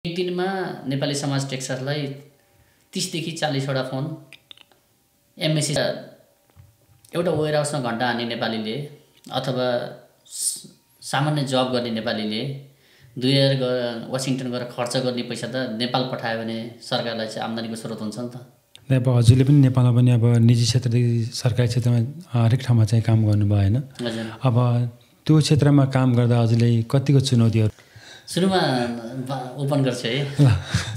एक दिनमा नेपाली समाज टेक्सासलाई 30 देखि 40 वटा फोन एमएससी एउटा वेयरहाउसमा घण्टा हान्ने नेपालीले अथवा सामान्य जब गर्ने नेपालीले 2000 गएर वाशिंटन गएर खर्च गर्ने पैसा त नेपाल पठायो भने सरकारलाई चाहिँ आम्दानीको स्रोत हुन्छ नि त। अब हजुरले पनि नेपालमा पनि अब निजी क्षेत्रदेखि सरकारी क्षेत्रमा हरेक ठाउँमा चाहिँ काम गर्नुभयो हैन। अब त्यो क्षेत्रमा काम गर्दा हजुरले कतिको चुनौतीहरू? सुरुमा ओपन गर्छु है।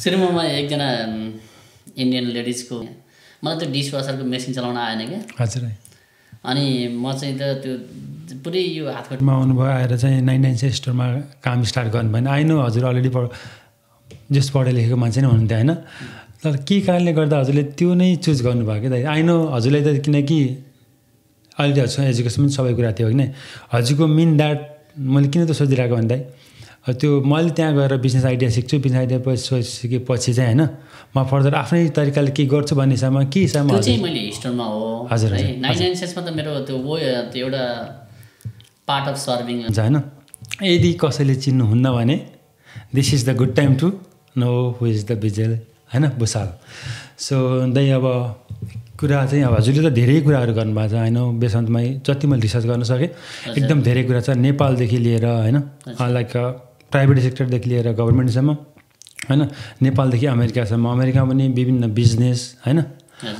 सुरुमा म एकजना इन्डियन लेडिजको मलाई त्यो डिसवासरको मेसिन चलाउन आएन क्या। हजुर। अनि म चाहिँ त त्यो पुरै यो हातखोटमा आउनुभयो, आएर चाहिँ 99 स्टोरमा काम स्टार्ट गर्नुभयो होइन। आई नो हजुर अलरेडी जस पढे लेखेको मान्छे नै हुनुहुन्थ्यो होइन, तर के कारणले गर्दा हजुरले त्यो नै चुज गर्नुभयो कि दाइ? आई नो हजुरलाई त किनकि अहिले एजुकेसन पनि सबै कुरा थियो होइन। हजुरको मेन द्याट मैले किन त सोचिरहेको भन्दा त्यो मैले त्यहाँ गएर बिजनेस आइडिया सिक्छु, बिजनेस आइडिया सिकेपछि चाहिँ होइन म फर्दर आफ्नै तरिकाले के गर्छु भन्ने हिसाबमा के हिसाबमा त्यो चाहिँ मैले हिस्टोरमा हो। हजुर। 99 मा त मेरो त्यो एउटा पार्ट अफ सर्भिङ हुन्छ होइन। यदि कसैले चिन्नुहुन्न भने this is the good time to know who is the बिजेल होइन, भुसाल। सो दाइ अब कुरा चाहिँ अब हजुरले त धेरै कुराहरू गर्नुभएको छ होइन। बेसन्तमै जति मैले रिसर्च गर्न सकेँ एकदम धेरै कुरा छ, नेपालदेखि लिएर होइन, लाइक प्राइभेट सेक्टरदेखि लिएर गभर्मेन्टसम्म होइन, नेपालदेखि अमेरिकासम्म, अमेरिकामा पनि विभिन्न बिजनेस होइन,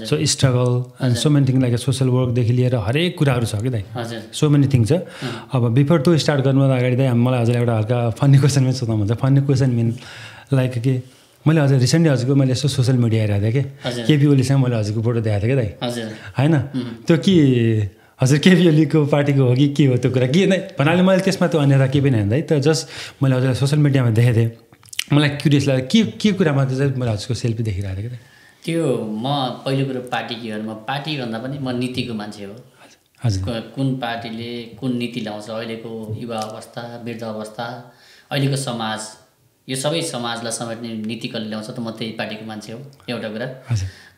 so struggle and so many thing like social वर्कदेखि लिएर हरेक कुराहरू छ कि दाइ, सो मेनी थिङ छ। अब बिफोर टु स्टार्ट गर्नुभन्दा अगाडि दाइ मलाई हजुरलाई एउटा हल्का फन्नी क्वेसन पनि सोध्नु हुन्छ। फन्नी क्वेसन मिन लाइक के मैले हजुर रिसेन्टली हजुरको मैले यसो सोसियल मिडिया हेरेको थिएँ कि केपी ओलीसँग मैले हजुरको फोटो देखाएको थिएँ कि दाइ होइन। त्यो के हजुर केपी ओलीको पार्टीको हो कि के हो त्यो कुरा के नै भन्नाले मैले त्यसमा त्यो अन्यथा केही पनि होइन है, तर जस्ट मैले हजुरलाई सोसियल मिडियामा देखेको थिएँ, मलाई क्युरियस लाग्यो के कुरामा चाहिँ मैले हजुरको सेल्फी देखिरहेको थिएँ कि त्यो म पहिलो कुरो पार्टी के हो, म पार्टी भन्दा पनि म नीतिको मान्छे हो। हजुर, कुन पार्टीले कुन नीति ल्याउँछ, अहिलेको युवा अवस्था, वृद्ध अवस्था, अहिलेको समाज, यो सबै समाजलाई समेट्ने नीति कसले ल्याउँछ त म त्यही पार्टीको मान्छे हो, एउटा कुरा।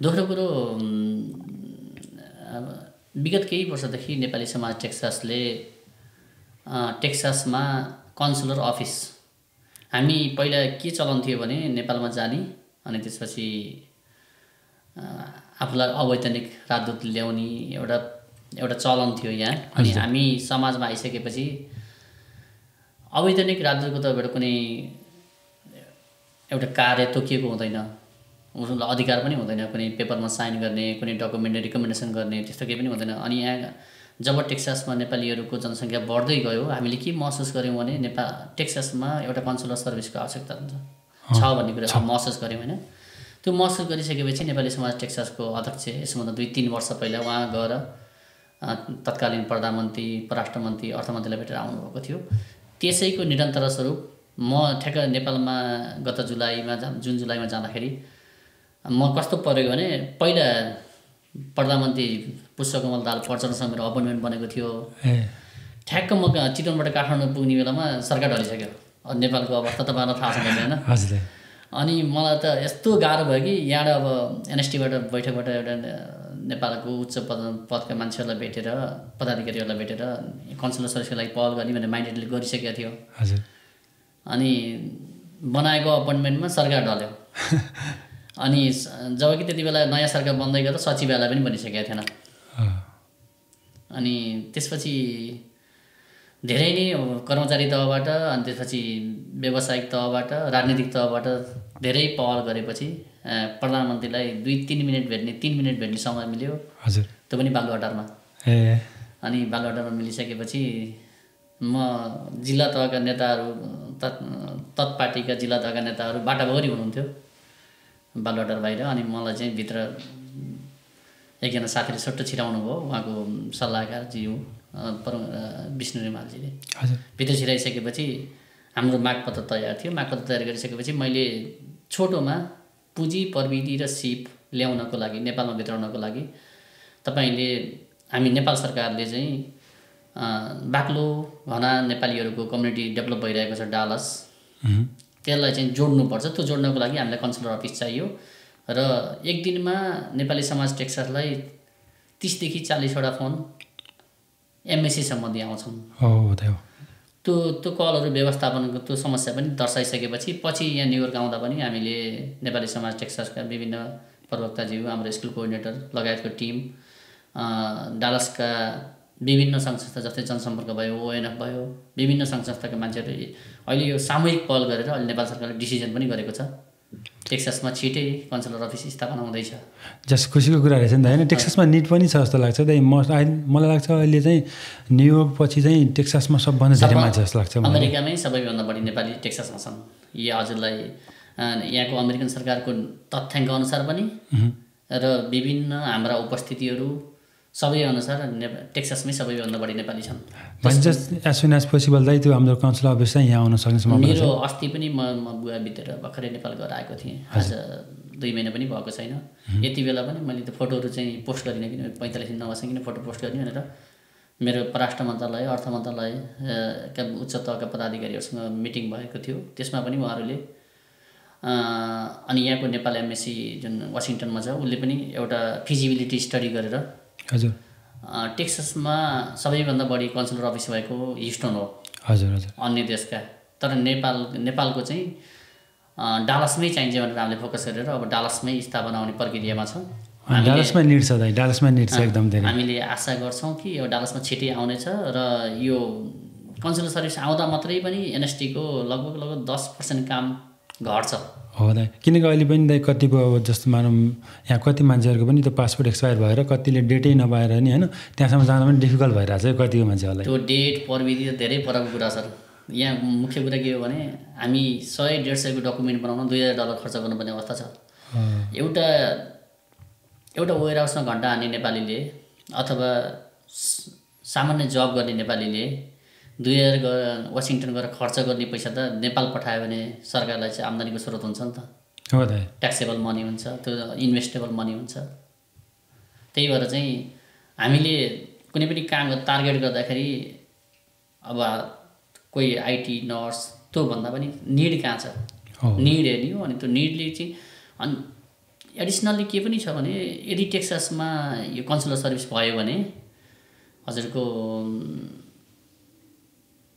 दोस्रो कुरो विगत केही वर्षदेखि नेपाली समाज टेक्सासले टेक्सासमा कन्सुलर अफिस, हामी पहिला के चलन थियो भने नेपालमा जाने अनि त्यसपछि आफूलाई अवैधानिक राजदूत ल्याउने एउटा चलन थियो यहाँ। अनि हामी समाजमा आइसकेपछि अवैधानिक राजदूतको त एउटा कुनै एउटा कार्य तोकिएको हुँदैन, उसलाई अधिकार पनि हुँदैन कुनै पेपरमा साइन गर्ने, कुनै डकुमेन्ट रिकमेन्डेसन गर्ने, त्यस्तो केही पनि हुँदैन। अनि यहाँ जब टेक्सासमा नेपालीहरूको जनसङ्ख्या बढ्दै गयो, हामीले के महसुस गऱ्यौँ भने टेक्सासमा एउटा कन्सुलर सर्भिसको आवश्यकता छ भन्ने कुरा महसुस गऱ्यौँ होइन। त्यो महसुस गरिसकेपछि नेपाली समाज टेक्सासको अध्यक्ष यसभन्दा 2-3 वर्ष पहिला उहाँ गएर तत्कालीन प्रधानमन्त्री, परराष्ट्र मन्त्री, अर्थमन्त्रीलाई भेटेर आउनुभएको थियो। त्यसैको निरन्तरता स्वरूप म ठ्याक्क नेपालमा गत जुन जुलाईमा जाँदाखेरि म कस्तो परेको भने पहिला प्रधानमन्त्री पुष्पकमल दाहाल प्रचण्डसँग मेरो अपोइन्टमेन्ट बनेको थियो। ठ्याक्क म चितवनबाट काठमाडौँ पुग्ने बेलामा सरकार ढलिसक्यो। नेपालको अवस्था तपाईँलाई थाहा छ होइन। अनि मलाई त यस्तो गाह्रो भयो कि यहाँबाट अब एनएसटीबाट बैठकबाट एउटा नेपालको उच्च पदका मान्छेहरूलाई भेटेर, पदाधिकारीहरूलाई भेटेर कन्सुलर सर्भिसको लागि पहल गर्ने भनेर माइन्डेडले गरिसकेको थियो। अनि बनाएको अपोइन्टमेन्टमा सरकार ढल्यो। अनि जब कि त्यति बेला नयाँ सरकार बन्दै गर्दा सचिवालय पनि बनिसकेको थिएन। अनि त्यसपछि धेरै नै कर्मचारी तहबाट अनि त्यसपछि व्यावसायिक तहबाट, राजनीतिक तहबाट धेरै पहल गरेपछि प्रधानमन्त्रीलाई 2-3 मिनट भेट्ने, 3 मिनट भेट्ने समय मिल्यो। हजुर, त्यो पनि बालुवाटारमा। अनि बालुवाटारमा मिलिसकेपछि म जिल्ला तहका नेताहरू, तत्पार्टीका जिल्ला तहका नेताहरू बाटाभरि हुनुहुन्थ्यो बालुवाटार बाहिर। अनि मलाई चाहिँ भित्र एकजना साथीले सट्ट छिराउनु भयो, उहाँको सल्लाहकारज्यू विष्णु रिमालजीले। भित्र छिराइसकेपछि हाम्रो मागपत्र तयार थियो। मागपत्र तयार गरिसकेपछि मैले छोटोमा पुँजी, प्रविधि र सिप ल्याउनको लागि, नेपालमा भित्राउनको लागि हामी नेपाल सरकारले चाहिँ बाक्लो घना नेपालीहरूको कम्युनिटी डेभलप भइरहेको छ डालस, त्यसलाई चाहिँ जोड्नुपर्छ। त्यो जोड्नको लागि हामीलाई कन्सुलर अफिस चाहियो र एक दिनमा नेपाली समाज टेक्सासलाई 30 देखि 40 वटा फोन एमएससी सम्बन्धी आउँछन्। त्यो कलहरू व्यवस्थापनको त्यो समस्या पनि दर्शाइसकेपछि पछि यहाँ न्युयोर्क आउँदा पनि हामीले नेपाली समाज टेक्सासका विभिन्न प्रवक्ताज्यू, हाम्रो स्कुल कोअर्डिनेटर लगायतको टिम, डालसका विभिन्न सङ्घ संस्था जस्तै जनसम्पर्क भयो, ओएनएफ भयो, विभिन्न सङ्घ संस्थाका मान्छेहरू अहिले यो सामूहिक पहल गरेर अहिले नेपाल सरकारले डिसिजन पनि गरेको छ टेक्सासमा छिटै कन्सुलर अफिस स्थापना हुँदैछ। जस खुसीको कुरा रहेछ नि त होइन। टेक्सासमा निड पनि छ जस्तो लाग्छ मलाई लाग्छ अहिले चाहिँ न्युयोर्क पछि चाहिँ टेक्सासमा सबभन्दा धेरै मान्छे जस्तो लाग्छ। अमेरिकामै सबैभन्दा बढी नेपाली टेक्सासमा छन्। यो हजुरलाई यहाँको अमेरिकन सरकारको तथ्याङ्क अनुसार पनि र विभिन्न हाम्रा उपस्थितिहरू सबै अनुसार टेक्सासमै सबैभन्दा बढी नेपाली छन्। Just as soon as possible दाइ त्यो हाम्रो काउन्सिल अफिस चाहिँ यहाँ आउन सक्ने सम्भावना छ। मेरो अस्ति पनि म बुवा बितेर भर्खरै नेपाल गएर आएको थिएँ। आज 2 महिना पनि भएको छैन। यति बेला पनि मैले त्यो फोटोहरू चाहिँ पोस्ट गरिनँ, किन 45 दिन नबसिकन फोटो पोस्ट गर्ने भनेर मेरो परराष्ट्र मन्त्रालय, अर्थ मन्त्रालयका उच्च तहका पदाधिकारीहरूसँग मिटिङ भएको थियो। त्यसमा पनि उहाँहरूले अनि यहाँको नेपाल एमएससी जुन वासिङटनमा छ उसले पनि एउटा फिजिबिलिटी स्टडी गरेर हजुर टेक्सासमा सबैभन्दा बढी कन्सुलर अफिस भएको ह्युस्टन हो हजुर हजुर अन्य देशका। तर नेपालको चाहिँ डालसमै चाहिन्छ भनेर हामीले फोकस गरेर अब डालसमै स्थापना हुने प्रक्रियामा छ। डालसमा निड छ दाइ, डालसमा निड छ एकदम धेरै। हामीले आशा गर्छौँ कि यो डालसमा छिटै आउनेछ र यो कन्सुलर सर्भिस आउँदा मात्रै पनि एनएसटीको लगभग 10% काम घट्छ। हो दाइ, किनकि अहिले पनि दाइ कतिको अब जस्तो मानौँ यहाँ कति मान्छेहरूको पनि त्यो पासपोर्ट एक्सपायर भएर कतिले डेटै नपाएर नि होइन त्यहाँसम्म जान पनि डिफिकल्ट भइरहेको छ कतिको मान्छेहरूलाई। त्यो डेट प्रविधि धेरै फरकको कुरा छ। यहाँ मुख्य कुरा के हो भने हामी 100-150 डकुमेन्ट बनाउन $2000 खर्च गर्नुपर्ने अवस्था छ। एउटा वेयर हाउसमा घन्टा हान्ने नेपालीले अथवा सामान्य जब गर्ने नेपालीले 2000 वासिङटन गएर खर्च गर्ने पैसा त नेपाल पठायो भने सरकारलाई चाहिँ आम्दानीको स्रोत हुन्छ नि त। हो दाइ, ट्याक्सेबल मनी हुन्छ, त्यो इन्भेस्टेबल मनी हुन्छ। त्यही भएर चाहिँ हामीले कुनै पनि काम टार्गेट गर्दाखेरि अब कोही आइटी नर्स त्यो भन्दा पनि निड कहाँ छ, निड हेर्ने हो। अनि त्यो निडले चाहिँ अनि एडिसनल्ली के पनि छ भने यदि टेक्सासमा यो कन्सुलर सर्भिस भयो भने हजुरको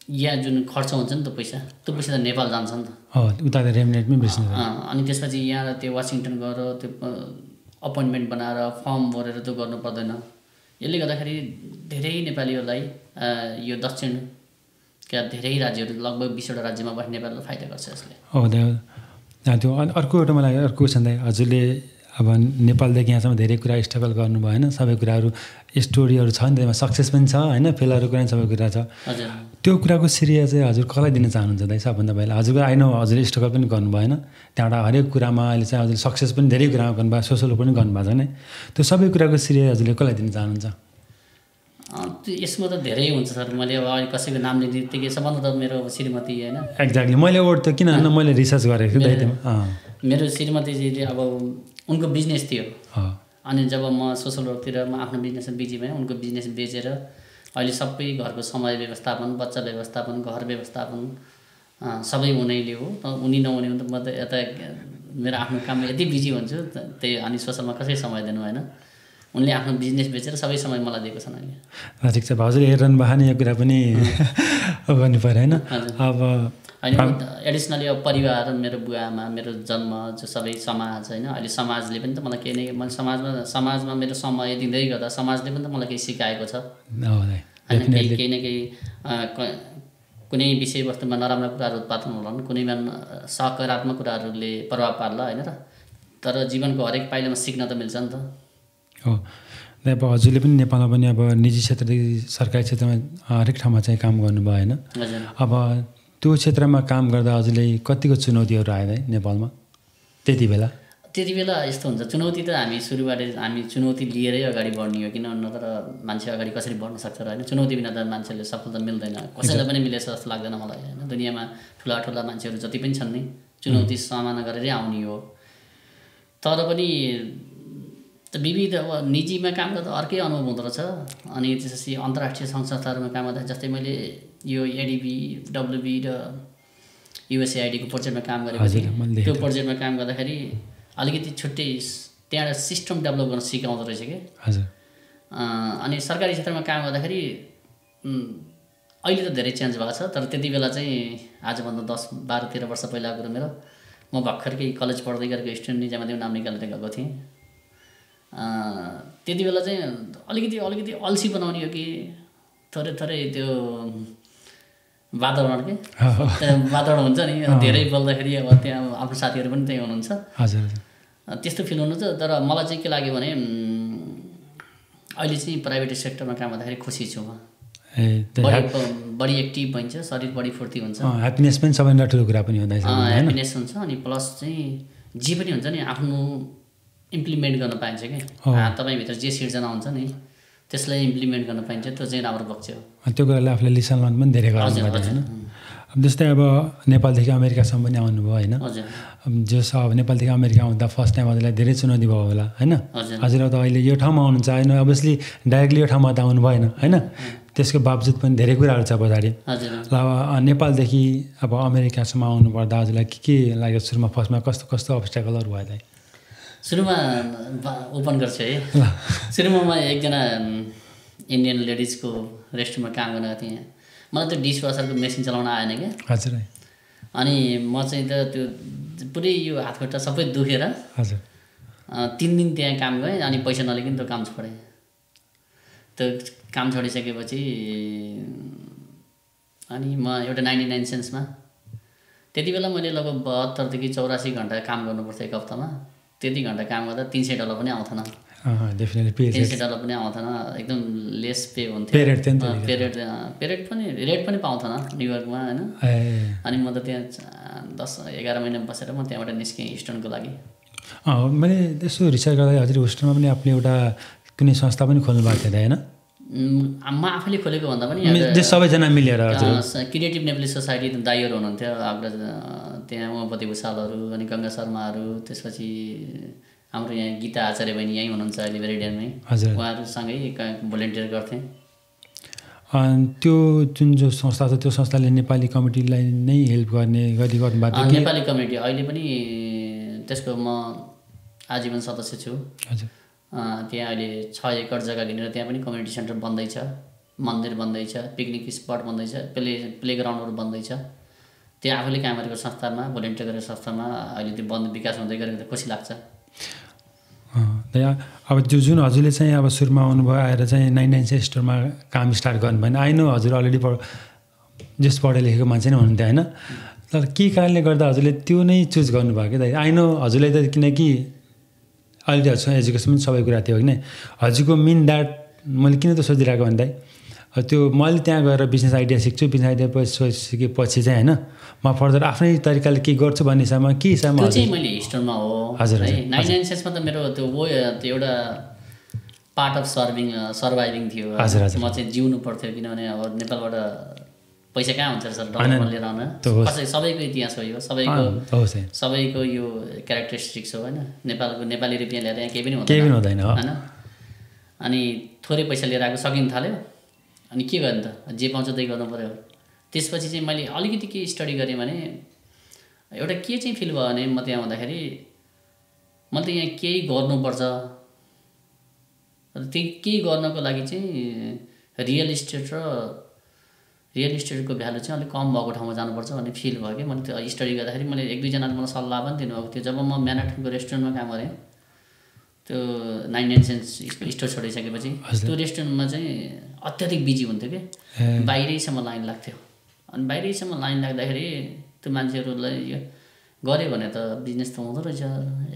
यहाँ जुन खर्च हुन्छ नि त पैसा, त्यो पैसा त नेपाल जान्छ नि त। उता त रेमिनेटमै बेच्नु। अनि त्यसपछि यहाँ त्यो वासिङटन गएर त्यो अपोइन्टमेन्ट बनाएर फर्म भरेर त्यो गर्नु पर्दैन। यसले गर्दाखेरि धेरै नेपालीहरूलाई यो दक्षिणका धेरै राज्यहरू लगभग 20वटा राज्यमा बस्ने नेपाललाई फाइदा गर्छ यसले। हो दाइ, त्यो अर्को एउटा मलाई अर्को क्वेसन दाइ, हजुरले अब नेपालदेखि यहाँसम्म धेरै कुरा स्ट्रगल गर्नुभयो होइन, सबै कुराहरू स्टोरीहरू छ नि त्यसमा, सक्सेस पनि छ होइन, फेलहरूको पनि सबै कुरा छ। त्यो कुराको श्रेय चाहिँ हजुर कसलाई दिन चाहनुहुन्छ दाइ सबभन्दा पहिला? हजुरको आइनो हजुरले स्ट्रगल पनि गर्नुभयो होइन, त्यहाँबाट हरेक कुरामा अहिले चाहिँ हजुरले सक्सेस पनि धेरै कुरामा गर्नुभयो, सोसल पनि गर्नुभएको छ नि, त्यो सबै कुराको श्रेय हजुरले कसलाई दिन चाहनुहुन्छ? यसमा त धेरै हुन्छ सर। मैले अब अहिले कसैको नाम लिने बित्तिकै सबभन्दा त मेरो श्रीमती होइन। एक्ज्याक्टली, मैले वर्ड त किन मैले रिसर्च गरेको थिएँ दाइ। मेरो श्रीमतीजीले अब उनको बिजनेस थियो अनि जब म सोसल वर्कतिर म आफ्नो बिजनेसमा बिजी भएँ, उनको बिजनेस बेचेर अहिले सबै घरको समय व्यवस्थापन, बच्चा व्यवस्थापन, घर व्यवस्थापन सबै उनीले हो। उनी नहुने भने त म त यता मेरो आफ्नो काममा यति बिजी हुन्छु त्यही, अनि सोसलमा कसै समय दिनु होइन। उनले आफ्नो बिजनेस बेचेर सबै समय मलाई दिएको छन् अहिले। ठिक छ, भाउजूले हेरिरहनु भएको नि यो कुरा पनि गर्नु पऱ्यो होइन। अब होइन एडिसनली अब परिवार, मेरो बुवा आमा, मेरो जन्म, जो सबै समाज होइन, अहिले समाजले पनि त मलाई केही न मैले समाजमा मेरो समय दिँदै गर्दा समाजले पनि त मलाई केही सिकाएको छ होइन। केही न केही कुनै विषयवस्तुमा नराम्रा कुराहरू उत्पादन होलान्, कुनैमा सकारात्मक कुराहरूले प्रभाव पार्ला होइन र, तर जीवनको हरेक पाइलामा सिक्न त मिल्छ नि त। हो, अब हजुरले पनि नेपालमा पनि अब निजी क्षेत्रदेखि सरकारी क्षेत्रमा हरेक ठाउँमा चाहिँ काम गर्नुभयो होइन। अब त्यो क्षेत्रमा काम गर्दा हजुरले कतिको चुनौतीहरू आयो है नेपालमा त्यति बेला? त्यति बेला यस्तो हुन्छ, चुनौती त हामी सुरुबाट हामी चुनौती लिएरै अगाडि बढ्ने हो, किन नत्र मान्छे अगाडि कसरी बढ्न सक्छ र होइन। चुनौती बिना त मान्छेले सफलता मिल्दैन, कसैलाई पनि मिलेछ जस्तो लाग्दैन मलाई होइन। दुनियाँमा ठुला ठुला मान्छेहरू जति पनि छन् नि चुनौती सामना गरेरै आउने हो। तर पनि विविध अब निजीमा काम गर्दा अर्कै अनुभव हुँदो रहेछ। अनि त्यसपछि अन्तर्राष्ट्रिय सङ्घ संस्थाहरूमा काम गर्दा जस्तै मैले यो एडिबी, डब्लुबी र युएसएआइडीको प्रोजेक्टमा काम गरेपछि त्यो प्रोजेक्टमा काम गर्दाखेरि अलिकति छुट्टै त्यहाँबाट सिस्टम डेभलप गर्न सिकाउँदो रहेछ कि। अनि सरकारी क्षेत्रमा काम गर्दाखेरि अहिले त धेरै चेन्ज भएको छ, तर त्यति बेला चाहिँ आजभन्दा 10-12-13 वर्ष पहिलाको कुरो मेरो। म भर्खरकै कलेज पढ्दै गरेको स्टुडेन्ट निजामादेव नाम निकालेर गएको थिएँ। त्यति बेला चाहिँ अलिकति अल्छी बनाउने हो कि थोरै त्यो वातावरण के वातावरण हुन्छ नि, धेरै बोल्दाखेरि अब त्यहाँ आफ्नो साथीहरू पनि त्यही हुनुहुन्छ, हजुर त्यस्तो फिल हुनुहुन्छ। तर मलाई चाहिँ के लाग्यो भने अहिले चाहिँ प्राइभेट सेक्टरमा काम गर्दाखेरि खुसी छु म। बढी एक्टिभ भइन्छ, शरीर बढी फुर्ती हुन्छ, ह्याप्पिनेस पनि सबैभन्दा ठुलो कुरा पनि हुँदैछ, ह्याप्पिनेस हुन्छ। अनि प्लस चाहिँ जे पनि हुन्छ नि आफ्नो इम्प्लिमेन्ट गर्न पाइन्छ कि तपाईँभित्र जे सिर्जना हुन्छ नि त्यसलाई इम्प्लिमेन्ट गर्न पाइन्छ, त्यो चाहिँ राम्रो पक्ष हो। त्यो कुराले आफूले लिसन लर्न पनि धेरै गर्नु पर्छ होइन। जस्तै अब नेपालदेखि अमेरिकासम्म पनि आउनुभयो होइन, जस अब नेपालदेखि अमेरिका आउँदा फर्स्ट टाइम हजुरलाई धेरै चुनौती भयो होला होइन। हजुर त अहिले यो ठाउँमा आउनुहुन्छ होइन, अभियसली डाइरेक्टली यो ठाउँमा त आउनु भएन होइन, त्यसको बावजुद पनि धेरै कुराहरू छ पछाडि। ल अब नेपालदेखि अब अमेरिकासम्म आउनुपर्दा हजुरलाई के लाग्यो सुरुमा, फर्स्टमा कस्तो अब्स्ट्याकलहरू भयो त? सुरुमा ओपन गर्छु है। सुरुमा म एकजना इन्डियन लेडिजको रेस्टुरेन्टमा काम गर्न गएको थिएँ। मलाई त्यो डिसवासरको मेसिन चलाउन आएन क्या। हजुर। अनि म चाहिँ त त्यो पुरै यो हातखुट्टा सबै दुखेर हजुर 3 दिन त्यहाँ काम गरेँ, अनि पैसा नलिकन त्यो काम छोडेँ। त्यो काम छोडिसकेपछि अनि म एउटा 99 सेन्समा, त्यति बेला मैले लगभग 72 देखि 84 घन्टा काम गर्नुपर्छ एक हप्तामा। त्यति घन्टा काम गर्दा $300 पनि आउँथेन। $300 पनि आउँथेन, एकदम लेस पे हुन्थ्यो। पेरेड पनि रेट पनि पाउँथेन न्युयोर्कमा होइन। अनि म त त्यहाँ 10-11 महिना बसेर म त्यहाँबाट निस्केँ हिस्टनको लागि। मैले यसो रिसर्च गर्दा हजुर होस्टलमा पनि आफ्नो एउटा कुनै संस्था पनि खोल्नु भएको थियो होइन? म आफैले खोलेको भन्दा पनि सबैजना मिलेर क्रिएटिभ नेपाली सोसाइटी दाइहरू हुनुहुन्थ्यो, अग्रज त्यहाँ उमापति भूषालहरू, अनि गङ्गा शर्माहरू, त्यसपछि हाम्रो यहाँ गीता आचार्य बहिनी यहीँ हुनुहुन्छ अहिले भेरिडियनमै, उहाँहरूसँगै भोलिन्टियर गर्थेँ। त्यो जुन जो संस्था छ त्यो संस्थाले नेपाली कम्युनिटीलाई नै हेल्प गर्ने गर्नुभएको? नेपाली कम्युनिटी अहिले पनि त्यसको म आजीवन सदस्य छु। हजुर। त्यहाँ अहिले 6 एकड जग्गा लिएर त्यहाँ पनि कम्युनिटी सेन्टर बन्दैछ, मन्दिर बन्दैछ, पिकनिक स्पट बन्दैछ, प्लेग्राउन्डहरू बन्दैछ। त्यो आफूले काम गरेको संस्थामा, भोलिन्टियर गरेको संस्थामा अहिले त्यो विकास हुँदै गरेको खुसी लाग्छ। अब जुन हजुरले चाहिँ अब सुरुमा आउनुभयो आएर चाहिँ 99 स्टोरमा काम स्टार्ट गर्नु भएन, आइनो हजुर अलरेडी जस पढे लेखेको मान्छे नै हुनुहुन्थ्यो होइन, तर के कारणले गर्दा हजुरले त्यो नै चुज गर्नुभयो कि? आइनो हजुरलाई त किनकि अहिले हजुरसँग एजुकेसन पनि सबै कुरा थियो होइन, हजुरको मेन द्याट मैले किन त सोचिरहेको भन्दा त्यो मैले त्यहाँ गएर बिजनेस आइडिया सिक्छु, बिजनेस आइडिया सिकेपछि चाहिँ होइन म फर्दर आफ्नै तरिकाले के गर्छु भन्ने हिसाबमा के हिसाबमा त्यो चाहिँ मैले हिस्टोरमा हो। हजुर 99 सेन्समा त मेरो त्यो एउटा पार्ट अफ सर्भाइभिङ थियो। हजुर हजुर। म चाहिँ जिउनु पर्थ्यो, किनभने अब नेपालबाट पैसा कहाँ हुन्छ सर, डलरमा लिएर आउन। सबैको इतिहास हो यो, सबैको यो क्यारेक्टरिस्टिक्स हो होइन। नेपाली रुपियाँ ल्याएर यहाँ केही पनि हुँदैन होइन। अनि थोरै पैसा लिएर आएको सकिन थाल्यो, अनि के गर्नु त, जे पाउँछ त्यही गर्नु पऱ्यो। त्यसपछि चाहिँ मैले अलिकति के स्टडी गरेँ भने एउटा के चाहिँ फिल भयो भने म त्यहाँ हुँदाखेरि मैले त यहाँ केही गर्नुपर्छ, त्यही केही गर्नको लागि चाहिँ रियल इस्टेटको भ्यालु चाहिँ अलिक कम भएको ठाउँमा जानुपर्छ भन्ने फिल भयो कि। मैले त्यो स्टडी गर्दाखेरि मैले 1-2जनाले मलाई सल्लाह पनि दिनुभएको थियो। जब म म्यानहट्टनको रेस्टुरेन्टमा काम गरेँ, त्यो 99 सेन्स स्टोर छोडिसकेपछि त्यो रेस्टुरेन्टमा चाहिँ अत्याधिक बिजी हुन्थ्यो कि, बाहिरैसम्म लाइन लाग्थ्यो। अनि बाहिरैसम्म लाइन लाग्दाखेरि त्यो मान्छेहरूलाई यो गऱ्यो भने त बिजनेस त हुँदो रहेछ,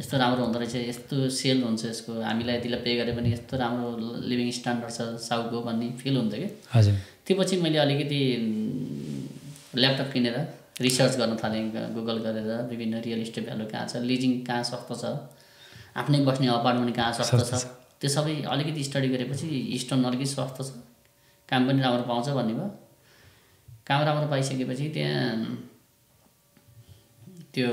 यस्तो राम्रो हुँदो रहेछ, यस्तो सेल हुन्छ यसको, हामीलाई यतिलाई पे गरे पनि यस्तो राम्रो लिभिङ स्ट्यान्डर्ड छ साउको भन्ने फिल हुन्थ्यो कि। हजुर। त्यो पछि मैले अलिकति ल्यापटप किनेर रिसर्च गर्न थालेँ, गुगल गरेर विभिन्न रियल इस्टेट भ्यालु कहाँ छ, लिजिङ कहाँ सस्तो छ, आफ्नै बस्ने अपार्टमेन्ट कहाँ सस्तो छ, त्यो सबै अलिकति स्टडी गरेपछि इस्टर्न अलिकति सस्तो छ, काम पनि राम्रो पाउँछ भन्ने भयो। काम राम्रो पाइसकेपछि त्यहाँ त्यो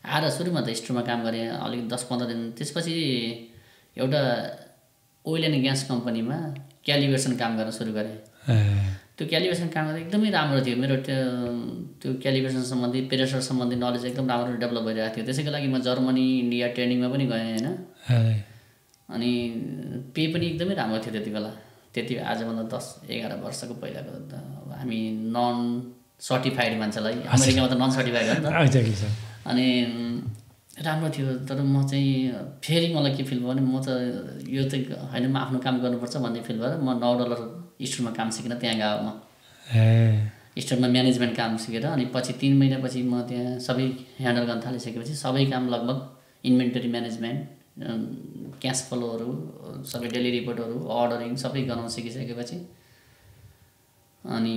आएर सुरुमा त स्टोरमा काम गरेँ अलिक 10-15 दिन। त्यसपछि एउटा ओइल एन्ड ग्यास कम्पनीमा क्यालिब्रेसन काम गर्न सुरु गरेँ। त्यो क्यालिब्रेसन काम गर्दा एकदमै राम्रो थियो, मेरो त्यो क्यालिब्रेसन सम्बन्धी, प्रेसर सम्बन्धी नलेज एकदम राम्रो डेभलप भइरहेको थियो। त्यसैको लागि म जर्मनी, इन्डिया ट्रेनिङमा पनि गएँ होइन। अनि पे पनि एकदमै राम्रो थियो त्यति बेला। त्यति आजभन्दा 10-11 वर्षको पहिलाको हामी नन सर्टिफाइड मान्छेलाई अमेरिकामा त नन सर्टिफाइड हो नि त एक्ज्याक्टली सर अनि राम्रो थियो तर म चाहिँ फेरि मलाई के फिल भयो भने म त यो चाहिँ होइन म आफ्नो काम गर्नुपर्छ भन्ने फिल भएर म $9 स्टोरमा काम सिकेर त्यहाँ गएँ म स्टोरमा म्यानेजमेन्ट काम सिकेर अनि पछि 3 महिनापछि म त्यहाँ सबै ह्यान्डल गर्न थालिसकेपछि सबै काम लगभग इन्भेन्टरी म्यानेजमेन्ट क्यास फ्लोहरू सबै डेली रिपोर्टहरू अर्डरिङ सबै गर्न सिकिसकेपछि अनि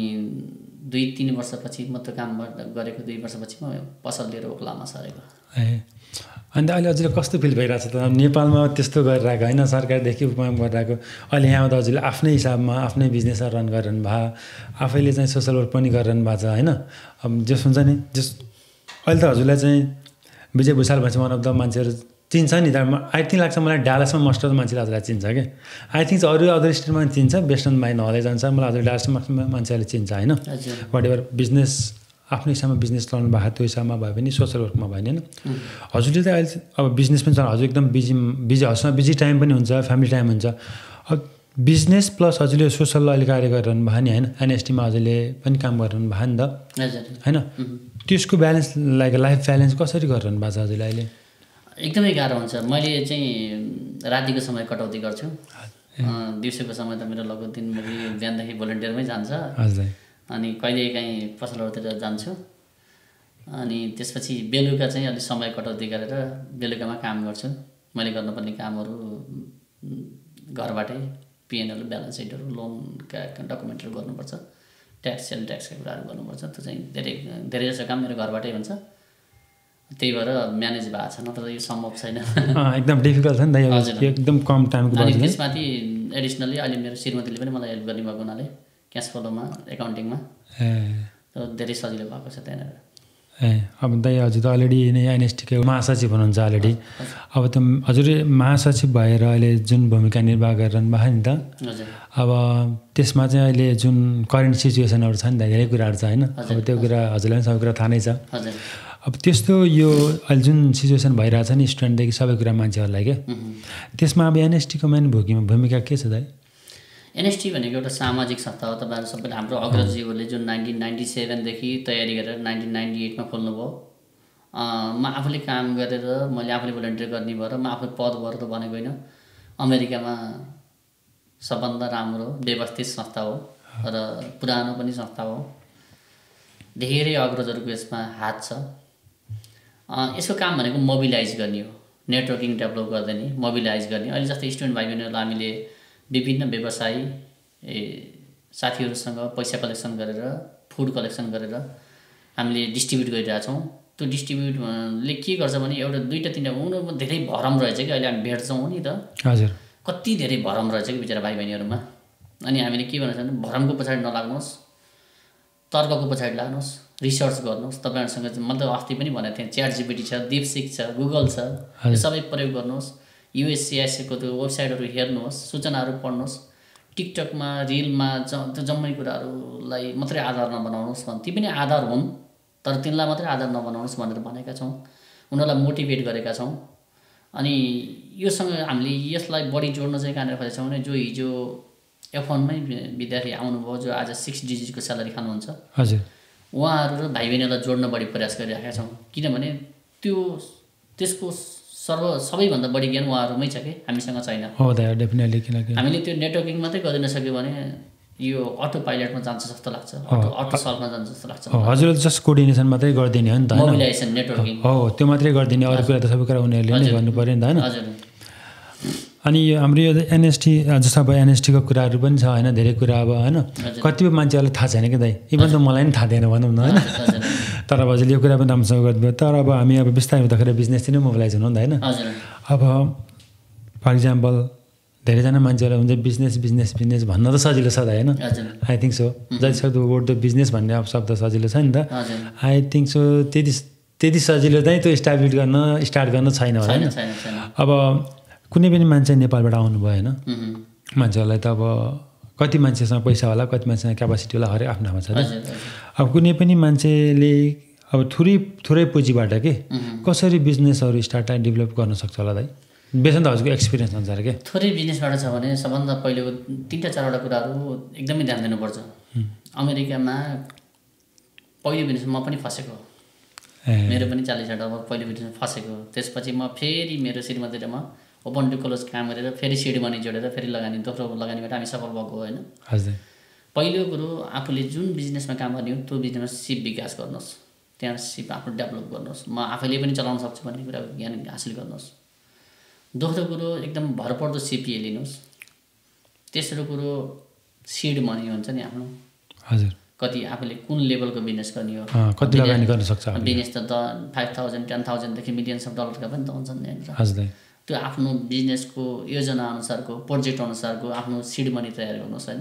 2-3 वर्षपछि म त काम गरेको 2 वर्षपछि म पसल लिएर ओक्लामा सरेको अन्त अहिले हजुरले कस्तो फिल भइरहेको छ त नेपालमा त्यस्तो गरिरहेको होइन सरकारदेखि उपयोग गरिरहेको अहिले यहाँ त हजुरले आफ्नै हिसाबमा आफ्नै बिजनेस रन गरिरहनु भयो आफैले चाहिँ सोसल वर्क पनि गरिरहनु भएको छ होइन अब जस हुन्छ नि जस अहिले त हजुरलाई चाहिँ विजय भुषाल भन्छ वान अफ द मान्छेहरू चिन्छ नि त आई थिङ्क लाग्छ मलाई डालसमा मस्ट अफ द मान्छेले हजुरलाई चिन्छ क्या आई थिङ्क अरू अदर स्टेटमा पनि चिन्छ वेस्टर्न माइन नहुँदै जान्छ मलाई हजुर डालसमा मान्छेहरूले चिन्छ होइन वाट एभर बिजनेस आफ्नो हिसाबमा बिजनेस चलाउनु भएको त्यो हिसाबमा भयो भने सोसल वर्कमा भयो होइन हजुरले त अहिले अब बिजनेस पनि चलाउनु हजुर एकदम बिजी हजुरसँग बिजी टाइम पनि हुन्छ फ्यामिली टाइम हुन्छ अब बिजनेस प्लस हजुरले सोसल अहिले कार्य गरिरहनु भयो नि होइन एनएसटीमा हजुरले पनि काम गरिरहनु भयो नि त होइन त्यसको ब्यालेन्स लाइक लाइफ ब्यालेन्स कसरी गरिरहनु भएको छ हजुरले अहिले एकदमै गाह्रो हुन्छ मैले चाहिँ रातिको समय कटौती गर्छु दिउँसोको समय त मेरो लगभग दिनभरि बिहानदेखि भोलिन्टियरमै जान्छ अनि कहिलेकाहीँ पसलहरूतिर जान्छु अनि त्यसपछि बेलुका चाहिँ अलिक समय कटौती गरेर बेलुकामा काम गर्छु मैले गर्नुपर्ने कामहरू घरबाटै पिएनएल ब्यालेन्स सिटहरू लोनका डकुमेन्टहरू गर्नुपर्छ ट्याक्स सेल ट्याक्सका कुराहरू गर्नुपर्छ त्यो चाहिँ धेरै जसो काम मेरो घरबाटै हुन्छ त्यही भएर म्यानेज भएको छ नत्र यो सम्भव छैन एकदम डिफिकल्ट छ नि त एकदम कम टाइमको अनि त्यसमाथि एडिसनली अहिले मेरो श्रीमतीले पनि मलाई हेल्प गर्ने भएको हुनाले क्यास फ्लोमा एकाउन्टिङमा धेरै सजिलो भएको छ त्यहाँनिर अब दाइ हजुर त अलरेडी नै एनएसटीको महासचिव हुनुहुन्छ अलरेडी अब त हजुर महासचिव भएर अहिले जुन भूमिका निर्वाह गरिरहनु भएको नि त अब त्यसमा चाहिँ अहिले जुन करेन्ट सिचुएसनहरू छ नि त धेरै कुराहरू छ होइन अब त्यो कुरा हजुरलाई पनि सबै कुरा थाहा नै छ अब त्यस्तो यो अहिले जुन सिचुएसन भइरहेछ नि स्टुडेन्टदेखि सबै कुरा मान्छेहरूलाई क्या त्यसमा अब एनएसटीको मेन भूमिका के छ दाइ एनएसटी भनेको एउटा सामाजिक संस्था हो तपाईँहरू सबैले हाम्रो अग्रजजीहरूले जुन 1997देखि तयारी गरेर 1998मा खोल्नुभयो म आफूले काम गरेर मैले आफूले भोलिन्टियर गर्ने भएर म आफू पद भएर त भनेको होइन अमेरिकामा सबभन्दा राम्रो व्यवस्थित संस्था हो र पुरानो पनि संस्था हो धेरै अग्रजहरूको यसमा हात छ यसको काम भनेको मोबिलाइज गर्ने हो नेटवर्किङ डेभलप गर्दै मोबिलाइज गर्ने अहिले जस्तै स्टुडेन्ट भाइ बहिनीहरूलाई हामीले विभिन्न व्यवसायी साथीहरूसँग पैसा कलेक्सन गरेर फुड कलेक्सन गरेर हामीले डिस्ट्रिब्युट गरिरहेछौँ त्यो डिस्ट्रिब्युटले के गर्छ भने एउटा 2-3 उनीहरूमा धेरै भरम रहेछ कि अहिले हामी भेट्छौँ नि त हजुर कति धेरै भरम रहेछ कि बिचरा भाइ बहिनीहरूमा अनि हामीले के भन्छ भने भरमको पछाडि नलाग्नुहोस् तर्कको पछाडि लाग्नुहोस् रिसर्च गर्नुहोस् तपाईँहरूसँग मैले त अस्ति पनि भनेको थिएँ च्याट जिपिटी छ डीपसिक छ गुगल छ यो सबै प्रयोग गर्नुहोस् युएससिआइसीको त्यो वेबसाइटहरू हेर्नुहोस् सूचनाहरू पढ्नुहोस् टिकटकमा रिलमा त्यो जम्मै कुराहरूलाई मात्रै आधार नबनाउनुहोस् ती पनि आधार हुन् तर तिनलाई मात्रै आधार नबनाउनुहोस् भनेर भनेका छौँ उनीहरूलाई मोटिभेट गरेका छौँ अनि योसँग हामीले यसलाई बढी जोड्न चाहिँ कहाँनिर खोजेका छौँ भने जो हिजो F1मै विद्यार्थी आउनुभयो जो आज 6 डिजिटको स्यालेरी खानुहुन्छ हजुर उहाँहरू र भाइ बहिनीलाई जोड्न बढी प्रयास गरिरहेका छौँ किनभने त्यसको सबैभन्दा बढी ज्ञान उहाँहरूमै छ कि हामीसँग छैन हो दाइ डेफिनेटली किनकि हामीले त्यो नेटवर्किङ मात्रै गरिन सक्यो भने यो अटो पाइलटमा जान्छ जस्तो लाग्छ अटो सल्भमा जान्छ जस्तो लाग्छ हजुरले जस्ट कोअर्डिनेसन मात्रै गरिदिने हो नि त मोबिलाइजेसन नेटवर्किङ हो त्यो मात्रै गरिदिने अरू कुरा त सबै कुरा उनीहरूले नै गर्नु पर्यो नि त होइन हजुर अनि हाम्रो यो एनएसटी जस्तो अब एनएसटीको कुराहरू पनि छ होइन धेरै कुरा अब होइन कतिपय मान्छेहरूलाई थाहा छैन कि दाइ इभन त मलाई पनि थाहा थिएन भनौँ न होइन तर अब हजुरले यो कुरा पनि राम्रोसँग गरिदियो तर अब हामी अब बिस्तारै हुँदाखेरि बिजनेस नै मोबिलाइज हुनु नि त होइन अब फर इक्जाम्पल धेरैजना मान्छेहरूलाई हुन्छ बिजनेस बिजनेस बिजनेस भन्न त सजिलो छ त होइन आई थिङ्क सो जतिसक्दो वर्ड द बिजनेस भन्ने अब शब्द सजिलो छ नि त आई थिङ्क सो त्यति सजिलो चाहिँ त्यो स्टार्ट गर्न छैन होला होइन अब कुनै पनि मान्छे नेपालबाट आउनुभयो होइन मान्छेहरूलाई त अब कति मान्छेसँग पैसा होला कति मान्छेसँग क्यापासिटी होला हरेक आफ्नो ठाउँमा छ अब कुनै पनि मान्छेले अब थोरै पुँजीबाट के कसरी बिजनेसहरू स्टार्ट डेभलप गर्न सक्छ होला दाइ बेसन त हजुरको एक्सपिरियन्स अनुसार के थोरै बिजनेसबाट छ भने सबभन्दा पहिलेको 3-4वटा कुराहरू एकदमै ध्यान दिनुपर्छ। अमेरिकामा पहिलो बिजनेसमा म पनि फसेको, मेरो पनि 40 वटा पहिलो बिजनेसमा फसेको। त्यसपछि म फेरि मेरो श्रीमतीले म ओपन टु क्लोज काम गरेर फेरि सिड मनी जोडेर फेरि लगानी, दोस्रो लगानीबाट हामी सफल भएको होइन। हजुर पहिलो कुरो आफूले जुन बिजनेसमा काम गर्ने हो त्यो बिजनेसमा सिप विकास गर्नुहोस्, त्यहाँ सिप आफ्नो डेभलप गर्नुहोस्, म आफैले पनि चलाउन सक्छु भन्ने कुराको ज्ञान हासिल गर्नुहोस्। दोस्रो कुरो एकदम भरपर्दो सिपिए लिनुहोस्। तेस्रो कुरो सिड मनी हुन्छ नि आफ्नो, हजुर कति आफूले कुन लेभलको बिजनेस गर्ने हो, कति लगानी गर्न सक्छ बिजनेस त 5,000 10,000 देखि मिलियन्स अफ डलरका पनि त हुन्छन् नि होइन। हजुर त्यो आफ्नो बिजनेसको योजना अनुसारको प्रोजेक्ट अनुसारको आफ्नो सिड मनी तयार गर्नुहोस् होइन।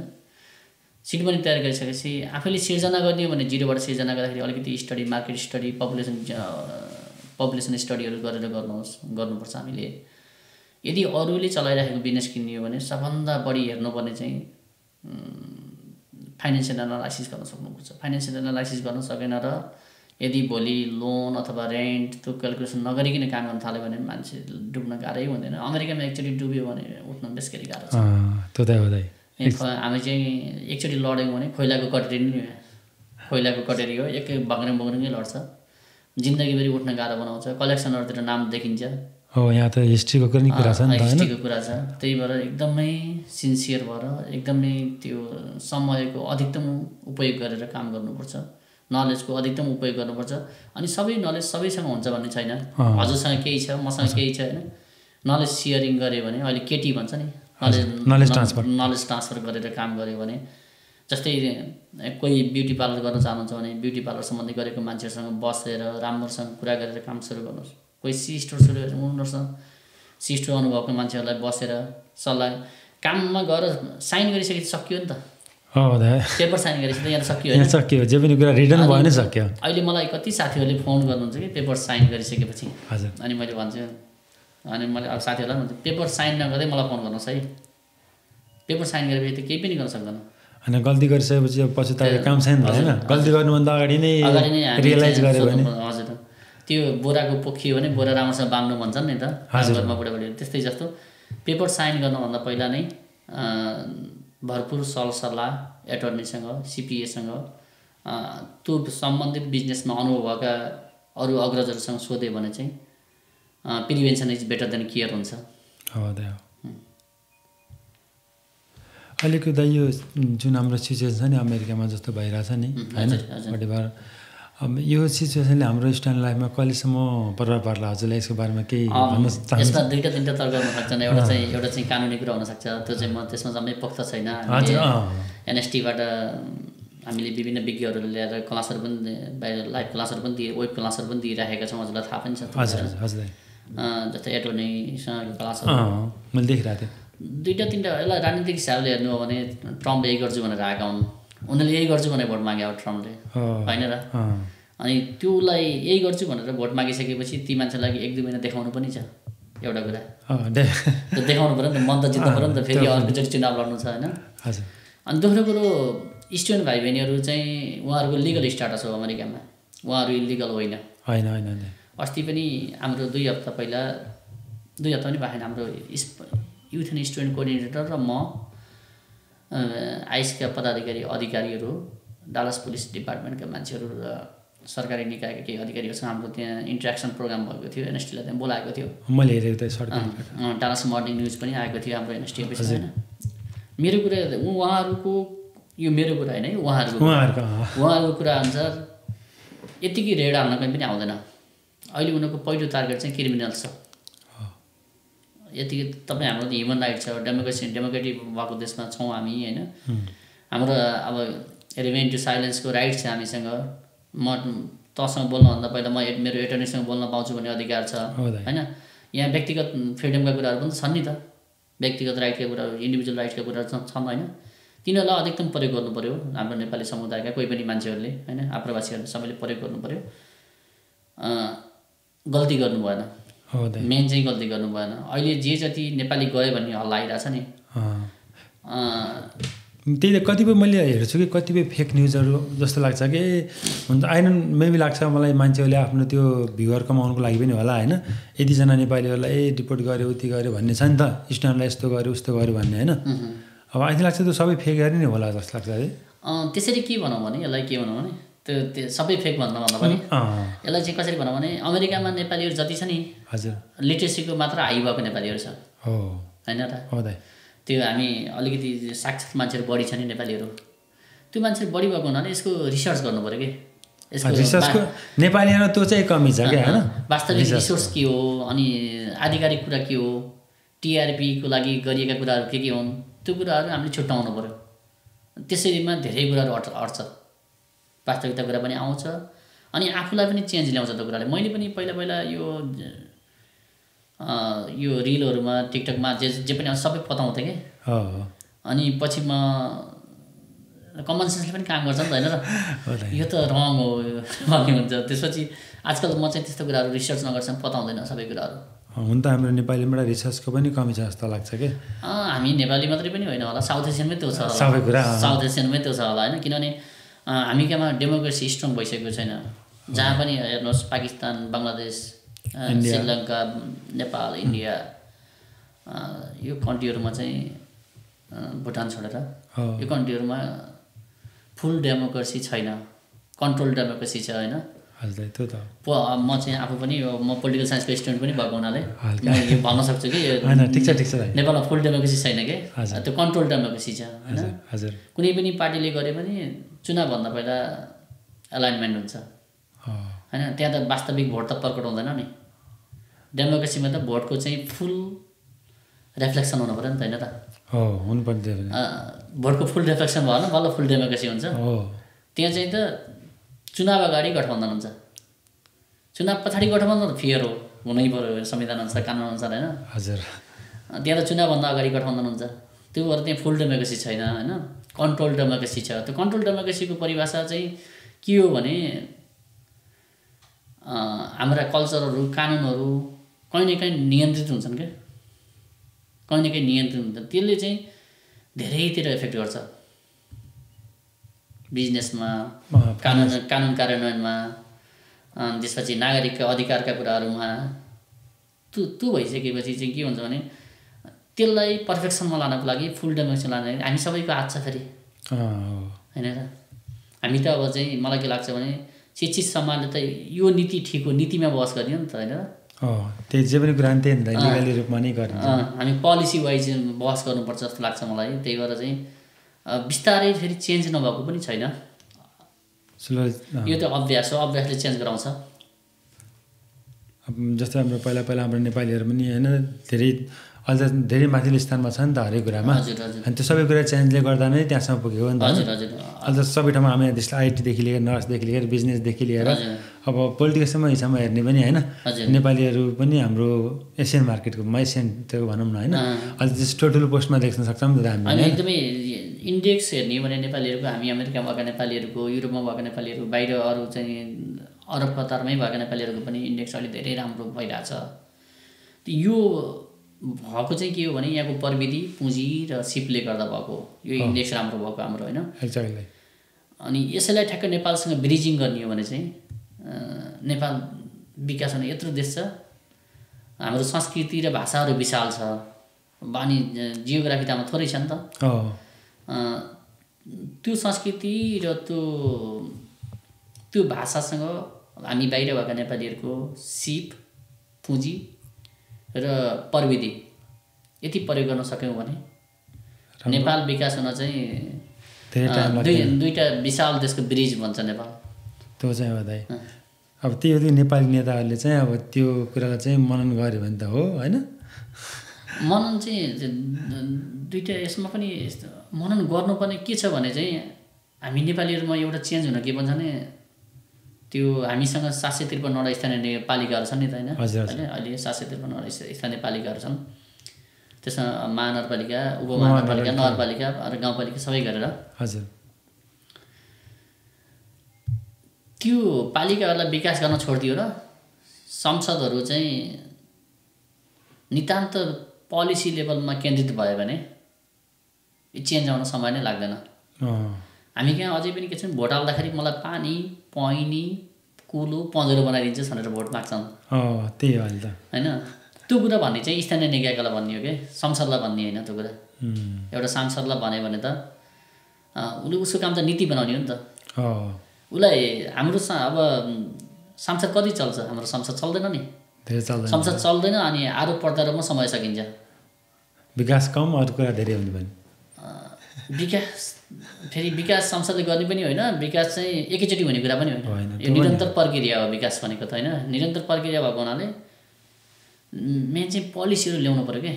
सिड मनी तयार गरिसकेपछि आफैले सिर्जना गर्ने हो भने 0बाट सिर्जना गर्दाखेरि अलिकति स्टडी, मार्केट स्टडी, पपुलेसन स्टडीहरू गरेर गर्नुपर्छ हामीले। यदि अरूले चलाइरहेको बिजनेस किन्ने हो भने सबभन्दा बढी हेर्नुपर्ने चाहिँ फाइनेन्सियल एनालाइसिस गर्न सक्नुपर्छ। फाइनेन्सियल एनालाइसिस गर्न सकेन र यदि भोलि लोन अथवा रेन्ट त्यो क्यालकुलेसन नगरिकन काम गर्न थाल्यो भने मान्छे डुब्न गाह्रै हुँदैन। अमेरिकामा एकचोटि डुब्यो भने उठ्न बेसरी गाह्रो छ। त्यो त हो दाइ। हामी चाहिँ एकचोटि लड्यौँ भने खोइलाको कटेरी हो, एकै बग्रिङै लड्छ, जिन्दगीभरि उठ्न गाह्रो बनाउँछ, कलेक्सनहरूतिर नाम देखिन्छ। हो यहाँ त हिस्ट्रीको पनि कुरा छ नि त, हिस्ट्रीको कुरा छ। त्यही भएर एकदमै सिन्सियर भएर एकदमै त्यो समयको अधिकतम उपयोग गरेर काम गर्नुपर्छ, नलेजको अधिकतम उपयोग गर्नुपर्छ। अनि सबै नलेज सबैसँग हुन्छ भन्ने छैन, हजुरसँग केही छ मसँग केही छ होइन। नलेज सेयरिङ गऱ्यो भने अहिले केटी भन्छ नि, नलेज ट्रान्सफर गरेर काम गऱ्यो भने, जस्तै कोही ब्युटी पार्लर गर्न चाहनुहुन्छ भने ब्युटी पार्लर सम्बन्धी गरेको मान्छेहरूसँग बसेर राम्रोसँग कुरा गरेर काम सुरु गर्नुहोस्। कोही सी स्टोर उनीहरूसँग सी स्टोर अनुभवको मान्छेहरूलाई बसेर सल्लाह, काममा गएर साइन गरिसकेपछि सकियो नि त, पेपर साइन गरेपछि त यहाँ सकियो होइन, सकियो जे पनि कुरा रिटर्न भयो नि सक्यो। अहिले मलाई कति साथीहरूले फोन गर्नुहुन्छ कि पेपर साइन गरिसकेपछि, अनि मैले भन्छु, अनि मैले अब साथीहरूलाई भन्छु पेपर साइन नगर्दै मलाई फोन गर्नुहोस् है, पेपर साइन गरेपछि त केही पनि गर्न सक्दैन। अनि गल्ती गरिसकेपछि पछि त काम छैन होइन, गल्ती गर्नुभन्दा अगाडि नै रियलाइज गर्यो भने। हजुर त्यो बोराको पोखियो भने बोरा राम्रोसँग बाँध्नु भन्छन् नि त घरमा बुढाबुढीहरू, त्यस्तै जस्तो पेपर साइन गर्नुभन्दा पहिला नै भरपुर सरसल्लाह एटर्नीसँग, सिपिएसँग, त्यो सम्बन्धित बिजनेसमा अनुभव भएका अरू अग्रजहरूसँग सोध्यो भने चाहिँ prevention is better than care हुन्छ। अहिलेको दाइ यो जुन हाम्रो सिचुएसन छ नि अमेरिकामा जस्तो भइरहेछ नि होइन, वटेभर अब यो सिचुएसनले हाम्रो स्टुडेन्ट लाइफमा कहिलेसम्म प्रभाव पर्ला, हजुरलाई यसको बारेमा केही भन्न चाहनुहुन्छ? यसमा दुईवटा तिनवटा तर्क हुन सक्छन्। एउटा चाहिँ कानुनी कुरा हुनसक्छ, त्यो चाहिँ म त्यसमा जम्मै पोख्त छैन। एनएसटीबाट हामीले विभिन्न विज्ञहरूले ल्याएर क्लासहरू पनि लाइभ क्लासहरू पनि वेब क्लासहरू पनि दिइराखेका छौँ, हजुरलाई थाहा पनि छ। जस्तै एटर्नीसँग क्लासहरू मैले देखिरहेको थिएँ। दुईवटा तिनवटा यसलाई राजनीतिक हिसाबले हेर्नु हो भने ट्रम्प यही गर्छु भनेर आएका हुन्, उनीहरूले यही गर्छु भनेर भोट मागे हो ट्रम्पले होइन र। अनि त्यसलाई यही गर्छु भनेर भोट मागिसकेपछि ती मान्छेलाई 1-2 महिना देखाउनु पनि छ एउटा कुरा, देखाउनु पऱ्यो नि त, मन त जित्नु पऱ्यो नि त, फेरि अर्कोचोटि चुनाव लड्नु छ होइन। अनि दोस्रो कुरो स्टुडेन्ट भाइ बहिनीहरू चाहिँ उहाँहरूको लिगल स्टाटस हो अमेरिकामा, उहाँहरू इलिगल होइन। अस्ति पनि हाम्रो 2 हप्ता पहिला, 2 हप्ता पनि भएन, हाम्रो युथ एन्ड स्टुडेन्ट कोअर्डिनेटर र म आइसका अधिकारीहरू, डालस पुलिस डिपार्टमेन्टका मान्छेहरू र सरकारी निकायका केही अधिकारीहरूसँग हाम्रो त्यहाँ इन्ट्रेक्सन प्रोग्राम भएको थियो, एनएसटीलाई त्यहाँ बोलाएको थियो। मैले हेरेको थिएँ, डालस मर्निङ न्युज पनि आएको थियो हाम्रो एनएसटी अफिस होइन। मेरो कुरा उहाँहरूको, यो मेरो कुरा होइन है, उहाँहरूको कुरा अनुसार यतिकै रेड हाल्न कहीँ पनि आउँदैन। अहिले उनीहरूको पहिलो टार्गेट चाहिँ क्रिमिनल छ। यतिकै तपाईँ हाम्रो त ह्युमन राइट छ, डेमोक्रेटिक भएको देशमा छौँ हामी होइन। हाम्रो अब रिमेन टु साइलेन्सको राइट छ हामीसँग। म तसँग बोल्नुभन्दा पहिला म मेरो एटर्नीसँग बोल्न पाउँछु भन्ने अधिकार छ होइन। यहाँ व्यक्तिगत फ्रिडमका कुराहरू पनि छन् नि त, व्यक्तिगत राइटका कुराहरू, इन्डिभिजुअल राइटका कुराहरू छन् होइन। तिनीहरूलाई अधिकतम प्रयोग गर्नु पऱ्यो हाम्रो नेपाली समुदायका कोही पनि मान्छेहरूले होइन, आप्रवासीहरूले सबैले प्रयोग गर्नु पऱ्यो। गल्ती गर्नु भएन, मेन चाहिँ गल्ती गर्नु भएन। अहिले जे जति नेपाली गयो भन्ने हल्ला आइरहेछ नि, त्यही त कतिपय मैले हेर्छु कि कतिपय फेक न्युजहरू जस्तो लाग्छ कि हुन्छ आइरन मेबी लाग्छ मलाई मान्छेहरूले आफ्नो त्यो भ्युवर कमाउनुको लागि पनि होला होइन यतिजना नेपालीहरूलाई रिपोर्ट गर्यो उति गर्यो भन्ने छ नि त स्टुडेन्टलाई यस्तो गर्यो उस्तो गर्यो भन्ने होइन अब अहिले लाग्छ त्यो सबै फेकहरू नै होला जस्तो लाग्छ है त्यसरी के भनौँ भने यसलाई के भनौँ भने त्यो सबै फेक भन्दा पनि यसलाई चाहिँ कसरी भनौँ भने अमेरिकामा नेपालीहरू जति छ नि हजुर लिट्रेसीको मात्र हाई भएको नेपालीहरू छ हो होइन त हो त त्यो हामी अलिकति साक्षर मान्छेहरू बढी छ नि नेपालीहरू त्यो मान्छेहरू बढी भएको हुनाले यसको रिसर्च गर्नु पऱ्यो कि रिसर्चको नेपालीमा त्यो चाहिँ कमी छ क्या होइन वास्तविक रिसोर्स के हो अनि आधिकारिक कुरा के हो टिआरपीको लागि गरिएका कुराहरू के हुन् त्यो कुराहरू हामीले छुट्याउनु पऱ्यो त्यसैमा धेरै कुराहरू अट्छ वास्तविकता कुरा पनि आउँछ अनि आफूलाई पनि चेन्ज ल्याउँछ त्यो कुराले मैले पनि पहिला यो रिलहरूमा टिकटकमा जे पनि सबै बताउँथेँ कि अनि पछि म कमन सेन्सले पनि काम गर्छ नि त होइन र यो त रङ हो भन्ने हुन्छ त्यसपछि आजकल म चाहिँ त्यस्तो कुराहरू रिसर्च नगर्छन् पताउँदैन सबै कुराहरू हुन त हाम्रो नेपालीबाट रिसर्चको पनि कमी छ जस्तो लाग्छ कि हामी नेपाली मात्रै पनि होइन होला साउथ एसियनमै त्यो छ सबै कुरा साउथ एसियनमै त्यो छ होला होइन किनभने हामी कहाँ डेमोक्रेसी स्ट्रङ भइसकेको छैन जहाँ पनि हेर्नुहोस् पाकिस्तान बङ्गलादेश श्रीलङ्का नेपाल इन्डिया यो कन्ट्रीहरूमा चाहिँ भुटान छोडेर यो कन्ट्रीहरूमा फुल डेमोक्रेसी छैन कन्ट्रोल डेमोक्रेसी छ होइन त्यो त म चाहिँ आफू पनि म पोलिटिकल साइन्सको स्टुडेन्ट पनि भएको हुनाले म यो भन्न सक्छु कि ठिक छ नेपालमा फुल डेमोक्रेसी छैन कि त्यो कन्ट्रोल डेमोक्रेसी छ होइन कुनै पनि पार्टीले गरे पनि चुनावभन्दा पहिला एलाइनमेन्ट हुन्छ होइन त्यहाँ त वास्तविक भोट त प्रकट हुँदैन नि डेमोक्रेसीमा त भोटको चाहिँ फुल रिफ्लेक्सन हुनु पऱ्यो नि त होइन त भोटको फुल रिफ्लेक्सन भयो भने बल्ल फुल डेमोक्रेसी हुन्छ त्यहाँ चाहिँ त चुनाव अगाडि गठबन्धन हुन्छ चुनाव पछाडि गठबन्धन फेयर हो हुनै पऱ्यो संविधान अनुसार कानुन अनुसार होइन हजुर त्यहाँ त चुनावभन्दा अगाडि गठबन्धन हुन्छ त्यो भएर त्यहाँ फुल डेमोक्रेसी छैन होइन कन्ट्रोल डेमोक्रेसी छ त्यो कन्ट्रोल डेमोक्रेसीको परिभाषा चाहिँ के हो भने हाम्रा कल्चरहरू कानुनहरू कहीँ न कहीँ नियन्त्रित हुन्छन् क्या कहीँ न कहीँ नियन्त्रित हुन्छ त्यसले चाहिँ धेरैतिर इफेक्ट गर्छ बिजनेसमा कानुन कार्यान्वयनमा त्यसपछि नागरिकका अधिकारका कुराहरूमा त्यो भइसकेपछि चाहिँ के हुन्छ भने त्यसलाई पर्फेक्सनमा लानको लागि फुल डेमोक्रेसी लानको लागि हामी सबैको हात छ फेरि होइन र हामी त अब चाहिँ मलाई के लाग्छ भने शिक्षित समाजले त यो नीति ठिक हो नीतिमा बहस गरियो नि त होइन त्यही जे पनि कुरा त्यही नि त लिगली रूपमा नै गरिन्छ हामी पोलिसी वाइज बहस गर्नुपर्छ जस्तो लाग्छ मलाई त्यही भएर चाहिँ बिस्तारै फेरि चेन्ज नभएको पनि छैन यो त अभ्यास हो अभ्यासले चेन्ज गराउँछ जस्तै हाम्रो पहिला हाम्रो नेपालीहरू पनि होइन धेरै अहिले त धेरै माथिल्लो स्थानमा छ नि त हरेक कुरामा अनि त्यो सबै कुरा चेन्जले गर्दा नै त्यहाँसम्म पुगेको नि त अहिले त सबै ठाउँमा हामी त्यसलाई आइटीदेखि लिएर नर्सदेखि लिएर बिजनेसदेखि लिएर अब पोलिटिक्ससम्म हिसाबमा हेर्ने पनि होइन नेपालीहरू पनि हाम्रो एसियन मार्केटको एसियन त्यो भनौँ न होइन अहिले त्यस्तो ठुलो पोस्टमा देख्न सक्छौँ नि त हामी एकदमै इन्डेक्स हेर्ने हो भने नेपालीहरूको हामी अमेरिकामा भएका नेपालीहरूको युरोपमा भएका नेपालीहरू बाहिर अरू चाहिँ अरब कतारमै भएका नेपालीहरूको पनि इन्डेक्स अहिले धेरै राम्रो भइरहेछ यो भएको चाहिँ के हो भने यहाँको प्रविधि पुँजी र सिपले गर्दा भएको यो इन्डेक्स राम्रो भएको हाम्रो होइन एक्ज्याक्टली अनि यसैलाई ठ्याक्क नेपालसँग ब्रिजिङ गर्ने हो भने चाहिँ नेपाल विकास हुने यत्रो देश छ हाम्रो संस्कृति र भाषाहरू विशाल छ अनि जियोग्राफी त हाम्रो थोरै छ नि त त्यो संस्कृति र त्यो भाषासँग हामी बाहिर भएका नेपालीहरूको सिप पुँजी र प्रविधि यति प्रयोग गर्न सक्यौँ भने नेपाल विकास हुन चाहिँ दुईवटा विशाल देशको ब्रिज भन्छ नेपाल त्यो चाहिँ हो दाइ अब त्यो नेपाली नेताहरूले चाहिँ अब त्यो कुरालाई चाहिँ मनन गर्यो भने त हो होइन मनन चाहिँ दुईवटा यसमा पनि मनन गर्नुपर्ने के छ भने चाहिँ हामी नेपालीहरूमा एउटा चेन्ज हुन के भन्छ भने त्यो हामीसँग 753 स्थानीय पालिकाहरू छन् नि त होइन अहिले 753 स्थानीय पालिकाहरू छन् त्यसमा महानगरपालिका उपमहानगरपालिका नगरपालिका र गाउँपालिका सबै गरेर हजुर त्यो पालिकाहरूलाई विकास गर्न छोडिदियो र संसदहरू चाहिँ नितान्त पोलिसी लेभलमा केन्द्रित भयो भने यो चेन्ज आउन समय नै लाग्दैन। हामी कहाँ अझै पनि के छ भोट हाल्दाखेरि मलाई पानी पैनी कुलो पँधेरो बनाइदिन्छ भनेर भोट माग्छन्। त्यही हो अहिले त होइन। त्यो कुरा भन्ने चाहिँ स्थानीय निकायलाई भन्ने हो कि संसदलाई भन्ने होइन। त्यो कुरा एउटा सांसदलाई भन्यो भने त उसले उसको काम त नीति बनाउने हो नि त। उसलाई हाम्रो अब संसद कति चल्छ? हाम्रो संसद चल्दैन नि, संसद चल्दैन। अनि आरोप प्रत्यारोपमा समय सकिन्छ। विकास कम, अरू कुरा धेरै हुने पनि विकास फेरि विकास संसदले गर्ने पनि होइन, विकास चाहिँ एकैचोटि हुने कुरा पनि होइन। यो निरन्तर प्रक्रिया हो विकास भनेको त होइन। निरन्तर प्रक्रिया भएको हुनाले मेन चाहिँ पोलिसीहरू ल्याउनु पऱ्यो क्या।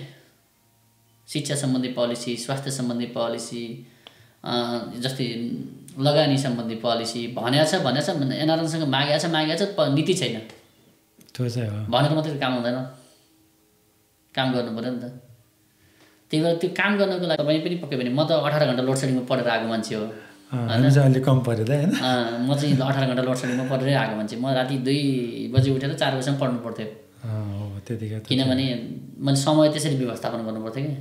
शिक्षा सम्बन्धी पोलिसी, स्वास्थ्य सम्बन्धी पोलिसी, जस्तै लगानी सम्बन्धी पोलिसी भनेको छ एनआरएनसँग मागेको छ नीति छैन। त्यो चाहिँ हो, भनेर मात्रै काम हुँदैन, काम गर्नु पऱ्यो नि त। त्यही भएर त्यो काम गर्नको लागि तपाईँ पनि पक्कै पनि म त 18 घन्टा लोड सेडिङमा पढेर आएको मान्छे हो होइन। अलि कम पऱ्यो त होइन। म चाहिँ 18 घन्टा लोड सेडिङमा पढेरै आएको मान्छे। म राति 2 बजी उठेर 4 बजीसम्म पढ्नु पर्थ्यो। त्यतिकै किनभने मैले समय त्यसरी व्यवस्थापन गर्नु पर्थ्यो कि।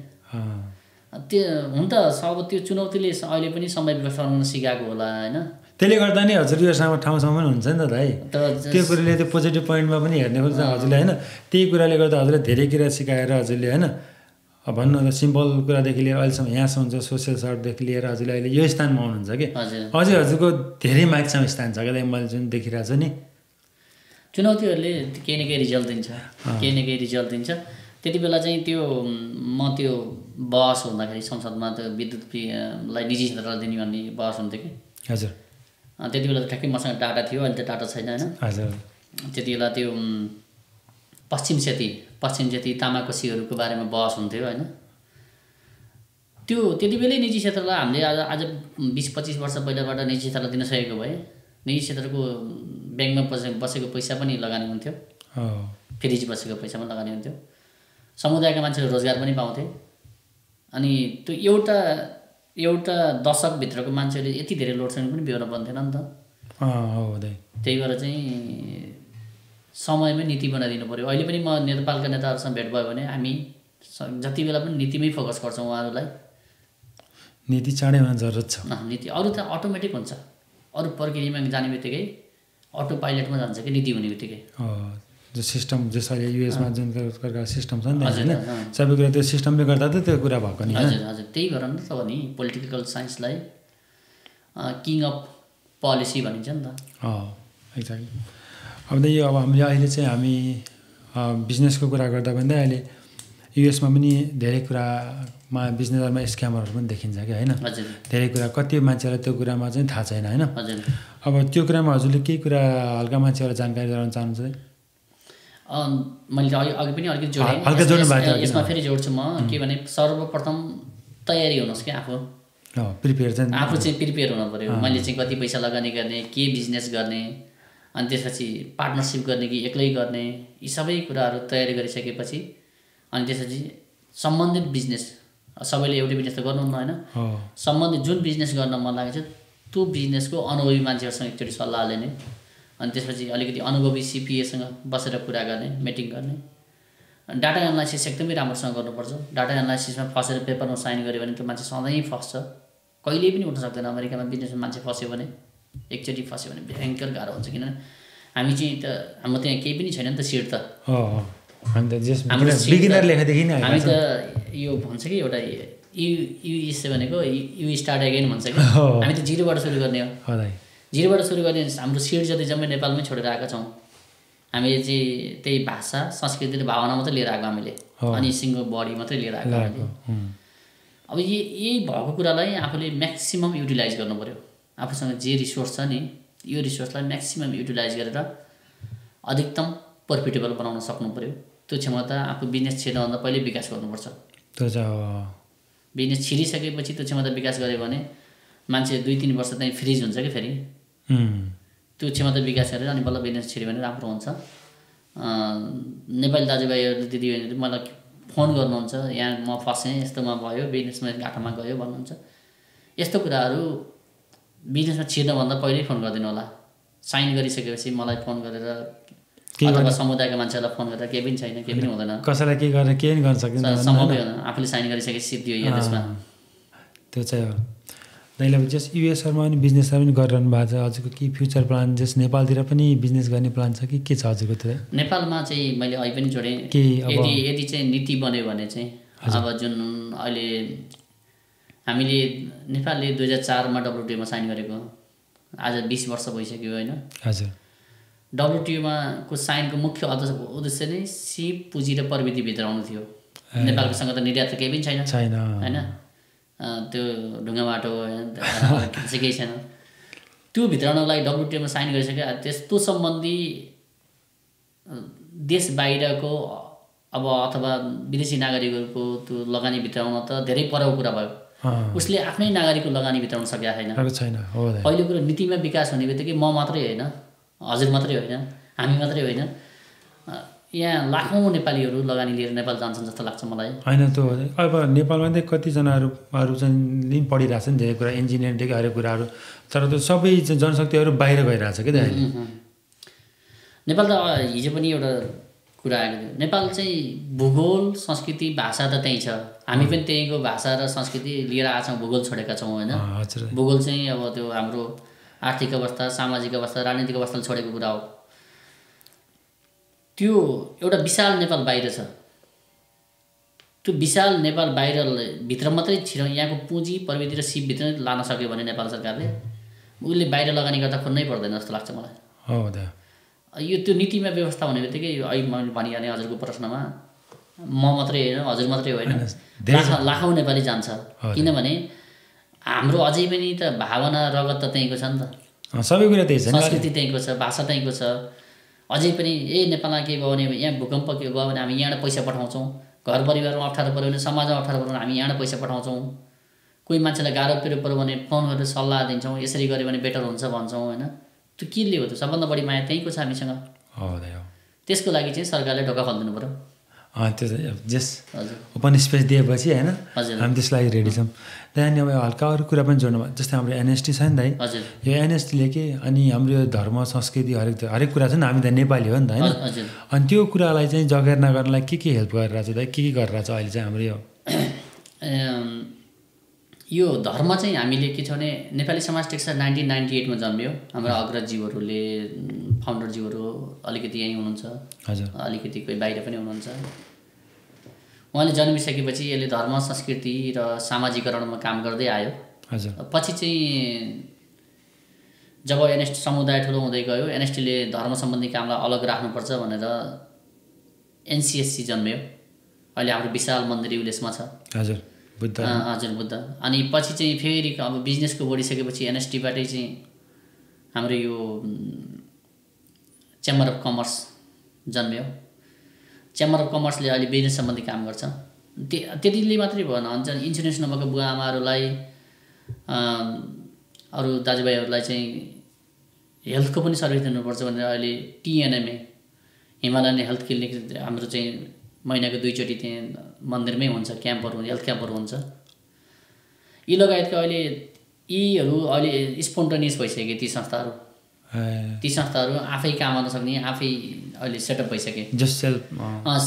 त्यो हुन त अब त्यो चुनौतीले अहिले पनि समय व्यवस्थापन सिकाएको होला होइन। त्यसले गर्दा नि हजुर यो ठाउँसम्म पनि हुन्छ नि त भाइ। त्यो कुराले त्यो पोजिटिभ पोइन्टमा पनि हेर्ने खोज्छ हजुरले होइन। त्यही कुराले गर्दा हजुरले धेरै कुरा सिकाएर हजुरले होइन भन्नु न सिम्पल कुरादेखि लिएर अहिलेसम्म यहाँसम्म जो सोसियल सर्टदेखि लिएर हजुरले अहिले यो स्थानमा आउनुहुन्छ कि अझै हजुरको धेरै माथिसम्म स्थान छ क्या। मैले जुन देखिरहेको छु नि चुनौतीहरूले केही न केही रिजल्ट दिन्छ, केही न केही रिजल्ट दिन्छ। त्यति बेला चाहिँ म त्यो बहस हुँदाखेरि संसदमा त्यो विद्युतलाई निजी क्षेत्रलाई दिने भन्ने बहस हुन्थ्यो कि हजुर। त्यति बेला त ठ्याक्कै मसँग डाटा थियो, अहिले त डाटा छैन होइन। हजुर। त्यति बेला त्यो पश्चिम सेती तामाकोसीहरूको बारेमा बहस हुन्थ्यो होइन। त्यो त्यति बेलै निजी क्षेत्रलाई हामीले आज 20-25 वर्ष पहिलाबाट निजी क्षेत्रलाई दिन सकेको भए निजी क्षेत्रको ब्याङ्कमा बसेको पैसा पनि लगानी हुन्थ्यो, फ्रिज बसेको पैसा पनि लगानी हुन्थ्यो, समुदायका मान्छेहरू रोजगार पनि पाउँथे। अनि त्यो एउटा दशकभित्रको मान्छेले यति धेरै लोड सेडिङ पनि बेहोर्न पर्ने थिएन नि त। त्यही भएर चाहिँ समयमै नीति बनाइदिनु पऱ्यो। अहिले पनि म नेपालका नेताहरूसँग भेट भयो भने हामी जति बेला पनि नीतिमै फोकस गर्छौँ। उहाँहरूलाई नीति चाँडै हुन जरुरत छ। नीति अरू त अटोमेटिक हुन्छ, अरू प्रक्रियामा जाने बित्तिकै अटो पाइलटमा जान्छ कि नीति हुने बित्तिकै। जो सिस्टम जसरी युएसमा जुन प्रकारको सिस्टम छ नि त होइन, सबै कुरा त्यो सिस्टमले गर्दा त त्यो कुरा भएको नि। हजुर हजुर। त्यही भएर नि त हो नि पोलिटिकल साइन्सलाई किङ अफ पोलिसी भनिन्छ नि त। एक्ज्याक्टली। अब यो हामीले अहिले चाहिँ हामी बिजनेसको कुरा गर्दा भन्दा अहिले युएसमा पनि धेरै कुरामा बिजनेसमा स्क्यामरहरू पनि देखिन्छ कि होइन। धेरै कुरा कति मान्छेलाई त्यो कुरामा चाहिँ थाहा छैन होइन। अब त्यो कुरामा हजुरले केही कुरा हल्का मान्छेहरूलाई जानकारी गराउन चाहनुहुन्छ? मैले अघि पनि अलिकति जोडेँ, यसमा फेरि जोड्छु म के भने सर्वप्रथम तयारी हुनुहोस् कि आफू चाहिँ प्रिपेयर हुनु पऱ्यो। मैले चाहिँ कति पैसा लगानी गर्ने, के बिजनेस गर्ने, अनि त्यसपछि पार्टनरसिप गर्ने कि एक्लै गर्ने, यी सबै कुराहरू तयारी गरिसकेपछि अनि त्यसपछि सम्बन्धित बिजनेस, सबैले एउटै बिजनेस त गर्नुहुन्न होइन, सम्बन्धित जुन बिजनेस गर्न मन लागेको छ त्यो बिजनेसको अनुभवी मान्छेहरूसँग एकचोटि सल्लाह लिने, अनि त्यसपछि अलिकति अनुभवी सिपिएसँग बसेर कुरा गर्ने, मिटिङ गर्ने। डाटा एनालाइसिस एकदमै राम्रोसँग गर्नुपर्छ। डाटा एनालाइसिसमा फसेर पेपरमा साइन गऱ्यो भने त्यो मान्छे सधैँ फस्छ, कहिल्यै पनि उठ्न सक्दैन। अमेरिकामा बिजनेसमा मान्छे फस्यो भने, एकचोटि फस्यो भने भयङ्कर गाह्रो हुन्छ। किनभने हामी चाहिँ त हाम्रो त्यहाँ केही पनि छैन नि त सिट त। हामी त यो भन्छ कि एउटा युएसए भनेको यु स्टार्ट अगेन भन्छ कि, हामी त जिरोबाट सुरु गर्ने हो। जिरोबाट सुरु गर्ने हाम्रो सिट जति जम्मै नेपालमै छोडेर आएका छौँ। हामीले चाहिँ त्यही भाषा संस्कृति र भावना मात्रै लिएर आएको हामीले, अनि सिङ्गो बडी मात्रै लिएर आएको हामीले। अब यही भएको कुरालाई आफूले म्याक्सिमम युटिलाइज गर्नु पऱ्यो। आफूसँग जे रिसोर्स छ नि यो रिसोर्सलाई म्याक्सिमम युटिलाइज गरेर अधिकतम प्रफिटेबल बनाउन सक्नु पऱ्यो। त्यो क्षमता आफू बिजनेस छिर्नभन्दा पहिले विकास गर्नुपर्छ। बिजनेस छिरिसकेपछि त्यो क्षमता विकास गऱ्यो भने मान्छे 2-3 वर्ष चाहिँ फ्रिज हुन्छ कि फेरि त्यो क्षमता विकास गरेर अनि बल्ल बिजनेस छिर्यो भने राम्रो हुन्छ। नेपाली दाजुभाइहरू दिदीबहिनीहरू मलाई फोन गर्नुहुन्छ, यहाँ म फसेँ, यस्तोमा भयो, बिजनेसमा घाटामा गयो भन्नुहुन्छ। यस्तो कुराहरू बिजनेसमा छिर्नभन्दा पहिल्यै फोन गरिदिनु होला। साइन गरिसकेपछि मलाई फोन गरेर अथवा समुदायका मान्छेहरूलाई फोन गरेर केही पनि छैन, केही पनि हुँदैन, कसैलाई के गरेर केही पनि गर्न सक्दैन, सम्भवै हुँदैन। आफूले साइन गरिसकेपछि सिद्धि हो यहाँ देशमा। त्यो चाहिँ हो दाइले अब जस्ट युएसहरूमा पनि बिजनेसहरू पनि गरिरहनु भएको छ हजुरको के फ्युचर प्लान जस्ट नेपालतिर पनि बिजनेस गर्ने प्लान छ कि के छ हजुरको त्यो नेपालमा चाहिँ मैले अहिले पनि जोडेँ के अब यदि चाहिँ नीति बन्यो भने चाहिँ अब जुन अहिले हामीले नेपालले 2004मा WTOमा साइन गरेको आज 20 वर्ष भइसक्यो होइन हजुर WTOमा को साइनको मुख्य उद्देश्य नै सिप पुँजी र प्रविधि भित्राउनु थियो नेपालकोसँग त निर्यात त केही पनि छैन होइन त्यो ढुङ्गा बाटो केही छैन त्यो भित्राउनको लागि WTOमा साइन गरिसक्यो त्यस्तो सम्बन्धी देश बाहिरको अब अथवा विदेशी नागरिकहरूको त्यो लगानी भित्राउन त धेरै परको कुरा भयो उसले आफ्नै नागरिकको लगानी भित्राउन सकेको छैन पहिलो कुरो नीतिमा विकास हुने बित्तिकै म मात्रै होइन हजुर मात्रै होइन हामी मात्रै होइन यहाँ लाखौँ नेपालीहरू लगानी लिएर नेपाल जान्छन् जस्तो लाग्छ मलाई होइन त्यो अब नेपालमा चाहिँ कतिजनाहरू चाहिँ पढिरहेको छ नि धेरै कुरा इन्जिनियरिङदेखि हरेक कुराहरू तर त्यो सबै जनशक्तिहरू बाहिर गइरहेछ कि अहिले नेपाल त हिजो पनि एउटा कुरा आएको थियो नेपाल चाहिँ भूगोल संस्कृति भाषा त त्यहीँ छ हामी पनि त्यहीँको भाषा र संस्कृति लिएर आएको छौँ भूगोल छोडेका छौँ होइन भूगोल चाहिँ अब त्यो हाम्रो आर्थिक अवस्था सामाजिक अवस्था राजनीतिक अवस्थाले छोडेको कुरा हो त्यो एउटा विशाल नेपाल बाहिर छ त्यो विशाल नेपाल बाहिर भित्र मात्रै छिराउ यहाँको पुँजी प्रविधि र सिपभित्र नै लान सक्यो भने नेपाल सरकारले उसले बाहिर लगानी गर्दा खोज्नै पर्दैन जस्तो लाग्छ मलाई यो त्यो नीतिमा व्यवस्था हुने बित्तिकै अहिले मैले भनिहालेँ हजुरको प्रश्नमा म मात्रै होइन हजुर मात्रै होइन लाखौँ नेपाली जान्छ किनभने हाम्रो अझै पनि त भावना रगत त त्यहीँको छ नि त सबै कुरा त्यही छ संस्कृति त्यहीँको छ भाषा त्यहीँको छ अझै पनि नेपालमा के भयो भने यहाँ भूकम्प के भयो भने हामी यहाँबाट पैसा पठाउँछौँ घर परिवारमा अप्ठ्यारो पऱ्यो भने समाजमा अप्ठ्यारो पऱ्यो भने हामी यहाँबाट पैसा पठाउँछौँ कोही मान्छेलाई गाह्रो पऱ्यो भने फोन गरेर सल्लाह दिन्छौँ यसरी गऱ्यो भने बेटर हुन्छ भन्छौँ होइन त्यो केले हो त सबभन्दा बढी माया त्यहीँको छ हामीसँग त्यसको लागि चाहिँ सरकारले ढोका खोलिदिनु पऱ्यो त्यो जस ओपन स्पेस दिएपछि होइन हामी त्यसको लागि रेडी छौँ त्यहाँदेखि अब हल्का अरू कुरा पनि जोड्नु भयो जस्तै हाम्रो एनएसटी छ नि त है यो एनएसटीले के अनि हाम्रो यो धर्म संस्कृति हरेक कुरा छ नि हामी त नेपाली हो नि त होइन अनि त्यो कुरालाई चाहिँ जगेर्ना गर्नलाई के हेल्प गरिरहेछ त के गरिरहेछ अहिले चाहिँ हाम्रो यो धर्म चाहिँ हामीले के छ भने नेपाली समाज टेक्सास 1998मा जन्मियो हाम्रो अग्रजजीवहरूले फाउन्डरजीवहरू अलिकति यहीँ हुनुहुन्छ हजुर अलिकति कोही बाहिर पनि हुनुहुन्छ उहाँले जन्मिसकेपछि यसले धर्म संस्कृति र सामाजिकरणमा काम गर्दै आयो हजुर पछि चाहिँ जब एनएसटी समुदाय ठुलो हुँदै गयो एनएसटीले धर्म सम्बन्धी कामलाई अलग राख्नुपर्छ भनेर एनसिएससी जन्मियो अहिले हाम्रो विशाल मन्दिर उलेसमा छ हजुर बुद्ध अनि पछि चाहिँ फेरि अब बिजनेसको बढिसकेपछि एनएसटीबाटै चाहिँ हाम्रो यो चेम्बर अफ कमर्स जन्मियो चेम्बर अफ कमर्सले अहिले बिजनेस सम्बन्धी काम गर्छ त्यतिले मात्रै भएन अन्त इन्सुरेन्स नभएको बुवा आमाहरूलाई अरू दाजुभाइहरूलाई चाहिँ हेल्थको पनि सर्भिस दिनुपर्छ भनेर अहिले टिएनएमए हिमालयन हेल्थ क्लिनिक हाम्रो चाहिँ महिनाको 2 चोटि त्यहाँ मन्दिरमै हुन्छ क्याम्पहरू हेल्थ क्याम्पहरू हुन्छ यी लगायतका यीहरू अहिले स्पोन्टेनियस भइसक्यो ती संस्थाहरू आफै काम गर्न सक्ने आफै अहिले सेटअप भइसके जस्ट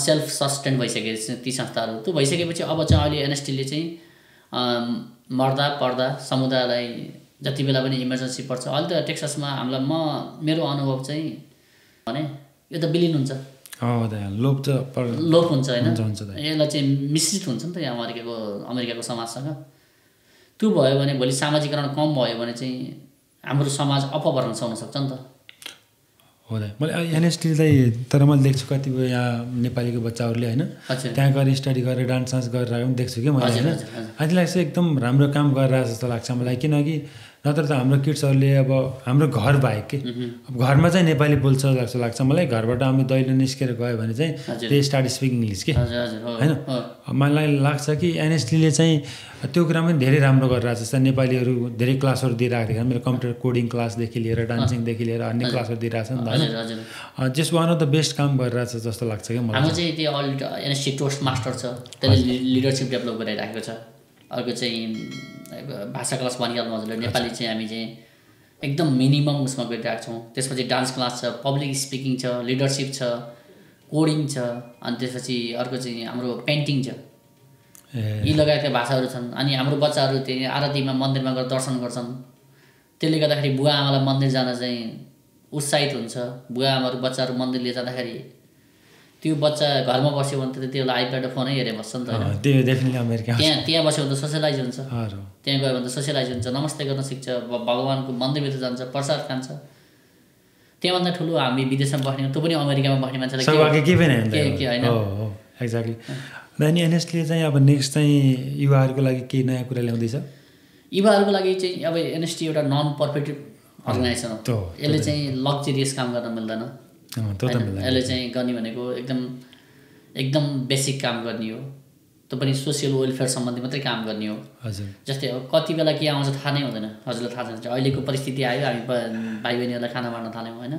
सेल्फ सस्टेन भइसके ती संस्थाहरू त्यो भइसकेपछि अब चाहिँ अहिले एनएसटीले चाहिँ मर्दा पर्दा समुदायलाई जति बेला पनि इमर्जेन्सी पर्छ अहिले त टेक्सासमा हामीलाई मेरो अनुभव चाहिँ भने यो त विलिन हुन्छ लोप हुन्छ होइन यसलाई चाहिँ मिश्रित हुन्छ नि त यहाँ अमेरिकाको समाजसँग त्यो भयो भने भोलि सामाजिकरण कम भयो भने चाहिँ हाम्रो समाज अपभ्रंश हुनसक्छ नि त हो त मैले एनएसटी चाहिँ तर मैले देख्छु कतिपय यहाँ नेपालीको बच्चाहरूले होइन त्यहाँ गएर स्टडी गरेर डान्स सान्स गरेर पनि देख्छु कि मैले होइन आजलाई चाहिँ एकदम राम्रो काम गरिरहेको जस्तो लाग्छ मलाई किनकि नत्र त हाम्रो किड्सहरूले अब हाम्रो घर बाहेक के अब घरमा चाहिँ नेपाली बोल्छ जस्तो लाग्छ मलाई घरबाट हामी दैलो निस्केर गयो भने चाहिँ दे स्टार्ट स्पिकिङ इङ्ग्लिस के होइन मलाई लाग्छ कि एनएसटीले चाहिँ त्यो कुरामा पनि धेरै राम्रो गरिरहेको छ नेपालीहरू धेरै क्लासहरू दिइरहेको थियो मेरो कम्प्युटर कोडिङ क्लासदेखि लिएर डान्सिङदेखि लिएर अन्य क्लासहरू दिइरहेको छ नि त होइन just one of the best काम गरिरहेको छ जस्तो लाग्छ कि मलाई हाम्रो चाहिँ त्यो एनएसटी टोस्ट मास्टर छ त्यसले लिडरसिप डेभलप गरिराखेको छ अर्को चाहिँ भाषा क्लास भनिहाल्नु हजुरले नेपाली चाहिँ हामी चाहिँ एकदम मिनिमम उसमा गरिरहेको छौँ त्यसपछि डान्स क्लास छ पब्लिक स्पिकिङ छ लिडरसिप छ कोडिङ छ अनि त्यसपछि अर्को चाहिँ हाम्रो पेन्टिङ छ यी लगायतका भाषाहरू छन्। अनि हाम्रो बच्चाहरू त्यही आरतीमा मन्दिरमा गएर दर्शन गर्छन्। त्यसले गर्दाखेरि बुवा आमालाई मन्दिर जान चाहिँ उत्साहित हुन्छ। बुवा आमाहरू बच्चाहरू मन्दिर लिएर जाँदाखेरि त्यो बच्चा घरमा बस्यो भने त त्यो आइप्याड फोनै हेरेर बस्छ नि त होइन। त्यो डेफिनेटली अमेरिका त्यहाँ बस्यो भने त सोसियलाइज हुन्छ। हजुर त्यहाँ गयो भने त सोसियलाइज हुन्छ, नमस्ते गर्न सिक्छ, भगवान्को मन्दिरभित्र जान्छ, प्रसाद खान्छ। त्यहाँभन्दा ठुलो हामी विदेशमा बस्ने, त्यो पनि अमेरिकामा बस्ने मान्छेलाई के पनि के होइन। हो एक्ज्याक्टली। अनि एनएसटीले चाहिँ अब नेक्स्ट चाहिँ युवाहरूको लागि केही नयाँ कुरा ल्याउँदैछ? युवाहरूको लागि चाहिँ अब एनएसटी एउटा नन प्रफिटेड अर्गनाइजेसन हो। यसले चाहिँ लग्जरियस काम गर्न मिल्दैन। यसले चाहिँ गर्ने भनेको एकदम बेसिक काम गर्ने हो। त्यो पनि सोसियल वेलफेयर सम्बन्धी मात्रै काम गर्ने हो। हजुर जस्तै अब कति बेला के आउँछ थाहा नै हुँदैन। हजुरलाई थाहा छ अहिलेको परिस्थिति आयो, हामी भाइ बहिनीहरूलाई खाना बाँड्न थाल्यौँ होइन।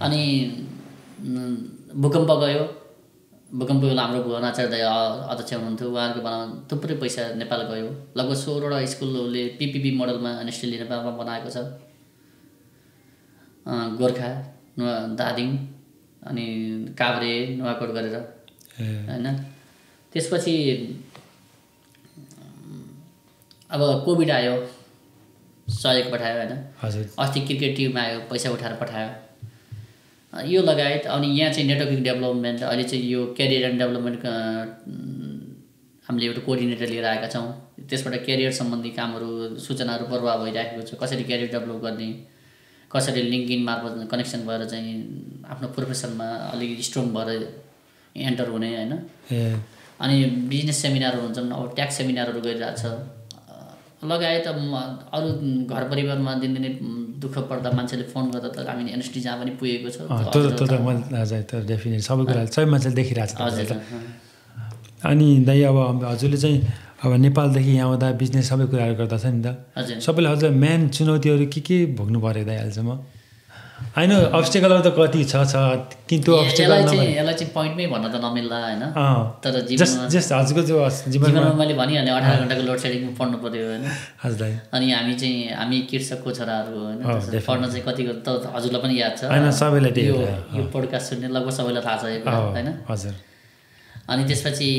अनि भूकम्प गयो। भूकम्प बेला हाम्रो भुवनाचार्य अध्यक्ष हुनुहुन्थ्यो, उहाँहरूको बेलामा थुप्रै पैसा नेपाल गयो। लगभग 16वटा स्कुलले पिपिपी मोडलमा एनएसटीले नेपालमा बनाएको छ। गोर्खा, धादिङ अनि काभ्रे, नुवाकोट गरेर होइन। त्यसपछि अब कोभिड आयो, सहयोग पठायो होइन। अस्ति क्रिकेट टिम आयो, पैसा उठाएर पठायो। यो लगायत अनि यहाँ चाहिँ नेटवर्किङ डेभलपमेन्ट, अहिले चाहिँ यो क्यारियर एन्ड डेभलपमेन्ट हामीले एउटा कोअर्डिनेटर लिएर आएका छौँ। त्यसबाट क्यारियर सम्बन्धी कामहरू, सूचनाहरू प्रवाह भइरहेको छ। कसरी क्यारियर डेभलप गर्ने, कसरी लिङ्कइन मार्फत कनेक्सन भएर चाहिँ आफ्नो प्रोफेसनमा अलिक स्ट्रङ भएर एन्टर हुने होइन। अनि बिजनेस सेमिनारहरू हुन्छन्, अब ट्याक्स सेमिनारहरू गइरहेछ लगायत। अरू घर परिवारमा दिनदिनै दुःख पर्दा मान्छेले फोन गर्दा त हामी एनएसटी जहाँ पनि पुगेको छ। डेफिनेटली सबै कुरा सबै मान्छेले देखिरहेको छ। अनि दाइ अब हजुरले चाहिँ अब नेपालदेखि यहाँ आउँदा बिजनेस सबै कुराहरू गर्दा छ नि त, सबैले हजुर मेन चुनौतीहरू के भोग्नु पऱ्यो दाइ अहिलेसम्म? होइन अब्स्टेकलहरू त कति छ किन्तु यसलाई चाहिँ पोइन्टमै भन्न त नमिल्ला होइन। तर हजुरको जीवनमा मैले भनिहालेँ 18 घन्टाको लोड सेडिङमा पढ्नु पऱ्यो होइन। अनि हामी कृषकको छोराहरू होइन, पढ्न चाहिँ कति त हजुरलाई पनि याद छ होइन? सबैलाई यो पोडकास्ट सुन्ने लगभग सबैलाई थाहा छ यो कुरा होइन। हजुर। अनि त्यसपछि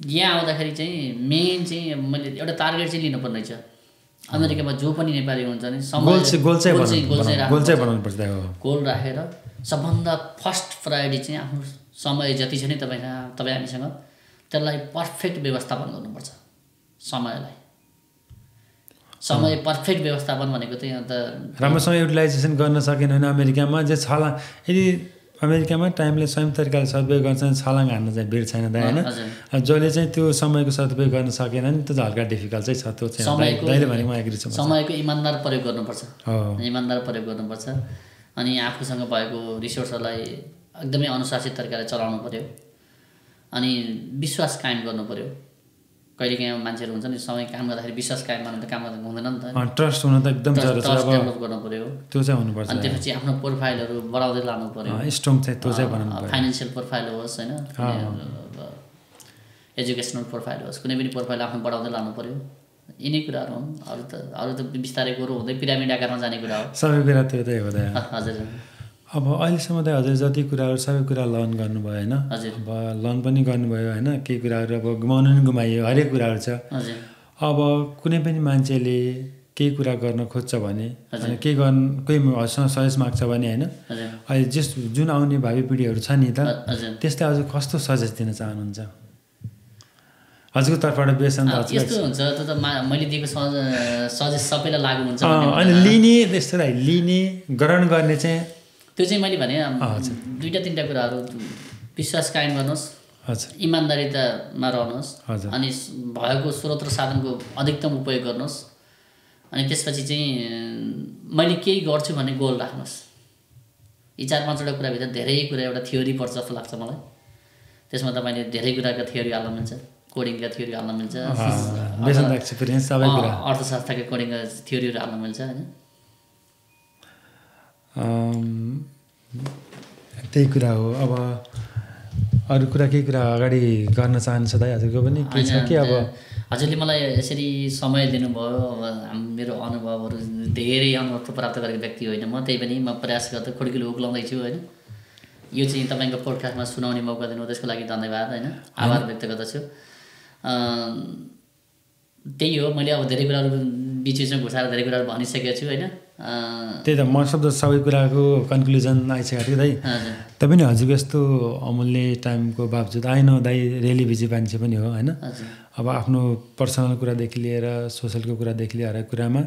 यहाँ आउँदाखेरि चाहिँ मेन चाहिँ मैले एउटा टार्गेट चाहिँ लिनुपर्ने रहेछ। अमेरिकामा जो पनि नेपाली हुन्छ नि गोल राखेर सबभन्दा फर्स्ट प्रायोरिटी चाहिँ आफ्नो समय जति छ नि तपाईँ हामीसँग त्यसलाई पर्फेक्ट व्यवस्थापन गर्नुपर्छ। समय पर्फेक्ट व्यवस्थापन भनेको चाहिँ अन्त राम्रोसँग युटिलाइजेसन गर्न सकेन भने अमेरिकामा जे छला यदि अमेरिकामा टाइमले सही तरिकाले सदुपयोग गर्छ छलाङ हान्न चाहिँ भिड छैन त होइन। जसले चाहिँ त्यो समयको सदुपयोग गर्न सकेन नि त्यो हल्का डिफिकल्ट चाहिँ छ। त्यो चाहिँ समयको इमान्दार प्रयोग गर्नुपर्छ। इमान्दार प्रयोग गर्नुपर्छ। अनि आफूसँग भएको रिसोर्सहरूलाई एकदमै अनुशासित तरिकाले चलाउनु पऱ्यो। अनि विश्वास कायम गर्नु पऱ्यो। कहिलेकाहीँ मान्छेहरू हुन्छ नि समय काम गर्दाखेरि विश्वास कायम गर्नु त काम हुँदैन नि त। ट्रस्ट हुन त एकदम डेभलप गर्नु पऱ्यो। त्यो चाहिँ हुनुपर्छ। अनि त्यसपछि आफ्नो प्रोफाइलहरू बढाउँदै लानु पऱ्यो। स्ट्रङ चाहिँ त्यो चाहिँ बनाउनु पऱ्यो। फाइनेन्सियल प्रोफाइल होस् होइन, एजुकेसनल प्रोफाइल होस्, कुनै पनि प्रोफाइल आफ्नो बढाउँदै लानु पऱ्यो। यिनै कुराहरू हुन्। अरू त बिस्तारै कुरो हुँदै पिरामिड आकारमा जाने कुरा हो। सबै कुरा त्यो चाहिँ हो। हजुर। अब अहिलेसम्म त हजुर जति कुराहरू सबै कुरा लर्न गर्नुभयो होइन। अब लर्न पनि गर्नुभयो होइन। केही कुराहरू अब गुमाउनु पनि गुमाइयो, हरेक कुराहरू छ। अब कुनै पनि मान्छेले केही कुरा गर्न खोज्छ भने केही कोही सजेस्ट माग्छ भने होइन, अहिले जुन आउने भावी पिँढीहरू छ नि त त्यसलाई हजुर कस्तो सजेस्ट दिन चाहनुहुन्छ हजुरको तर्फबाट? बेसन यस्तो हुन्छ त्यो त मैले दिएको सजेस्ट सबैलाई लागु हुन्छ। अनि लिने त्यस्तोलाई लिने ग्रहण गर्ने चाहिँ त्यो चाहिँ मैले भने 2-3टा कुराहरू। विश्वास कायम गर्नुहोस्, इमान्दारितामा रहनुहोस्, अनि भएको स्रोत र साधनको अधिकतम उपयोग गर्नुहोस्। अनि त्यसपछि चाहिँ मैले केही गर्छु भन्ने गोल राख्नुहोस्। यी 4-5वटा कुराभित्र धेरै कुरा एउटा थ्योरी पर्छ जस्तो लाग्छ मलाई। त्यसमा तपाईँले धेरै कुराका थ्योरी हाल्न मिल्छ, कोडिङका थ्योरी हाल्न मिल्छ, अर्थशास्त्रका कोडिङका थ्योरीहरू हाल्न मिल्छ होइन। त्यही कुरा हो। अब अरू कुरा केही कुरा अगाडि गर्न चाहन्छ दाइ हजुरको पनि के छ कि? अब हजुरले मलाई यसरी समय दिनुभयो। अब मेरो अनुभवहरू धेरै अनुभव प्राप्त गरेको व्यक्ति होइन म, त्यही पनि म प्रयास गर्दै खुड्किलो उक्लाउँदैछु होइन। यो चाहिँ तपाईँको पोडकास्टमा सुनाउने मौका दिनु त्यसको लागि धन्यवाद होइन, आभार व्यक्त गर्दछु। त्यही हो, मैले अब धेरै कुराहरू बिचमा घुसाएर धेरै कुराहरू भनिसकेको छु होइन। त्यही त म सबै कुराको कन्क्लुजन आइसकेको थियो दाइ। तैपनि हजुरको यस्तो अमूल्य टाइमको बावजुद आएन दाइ, रेली बिजी मान्छे पनि हो होइन। अब आफ्नो पर्सनल कुरादेखि लिएर सोसलको कुरादेखि लिएर हरेक कुरामा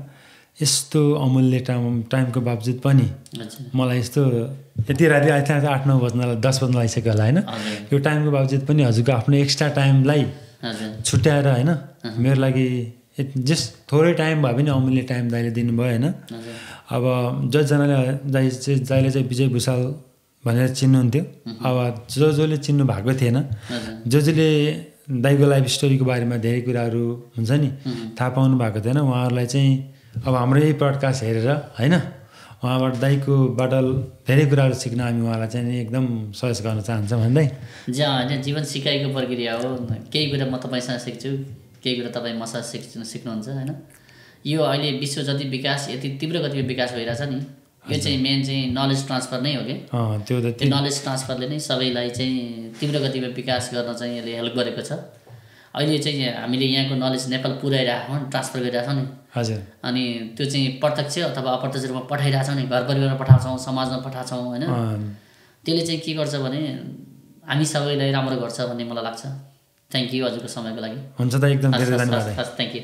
यस्तो अमूल्य टाइमको बावजुद पनि मलाई यस्तो यति राति आइथिएँ 8-9 बज्न 10 बज्न आइसक्यो होला होइन। यो टाइमको बावजुद पनि हजुरको आफ्नो एक्स्ट्रा टाइमलाई छुट्याएर होइन मेरो लागि जस्ट थोरै टाइम भए पनि अमूल्य टाइम दाइले दिनुभयो होइन। अब जसजनाले दाइले चाहिँ विजय भुषाल भनेर चिन्नुहुन्थ्यो, अब जसले चिन्नु भएको थिएन, जसले दाइको लाइफ स्टोरीको बारेमा धेरै कुराहरू हुन्छ नि थाहा पाउनु भएको थिएन, उहाँहरूलाई चाहिँ अब हाम्रो यही पडकास्ट हेरेर होइन उहाँबाट दाइकोबाट धेरै कुराहरू सिक्न हामी उहाँलाई चाहिँ एकदम सजेस्ट गर्न चाहन्छौँ भन्दै। होइन जीवन सिकाइको प्रक्रिया हो, केही कुरा म तपाईँसँग सिक्छु, केही कुरा तपाईँ मसँग सिक्नुहुन्छ होइन। यो अहिले विश्व जति विकास यति तीव्र गतिमा विकास भइरहेछ नि, यो चाहिँ मेन चाहिँ नलेज ट्रान्सफर नै हो कि त्यो नलेज ट्रान्सफरले नै सबैलाई चाहिँ तीव्र गतिमा विकास गर्न चाहिँ यसले हेल्प गरेको छ। अहिले चाहिँ हामीले यहाँको नलेज नेपाल पुर्याइरहेको छौँ, ट्रान्सफर गरिरहेछौँ नि। हजुर। अनि त्यो चाहिँ प्रत्यक्ष अथवा अप्रत्यक्ष रूपमा पठाइरहेछौँ नि, घर परिवारमा पठाउँछौँ, समाजमा पठाउँछौँ होइन। त्यसले चाहिँ के गर्छ भने हामी सबैलाई राम्रो गर्छ भन्ने मलाई लाग्छ। थ्याङ्क यू हजुरको समयको लागि। हुन्छ त एकदम धेरै धन्यवाद। Thank you.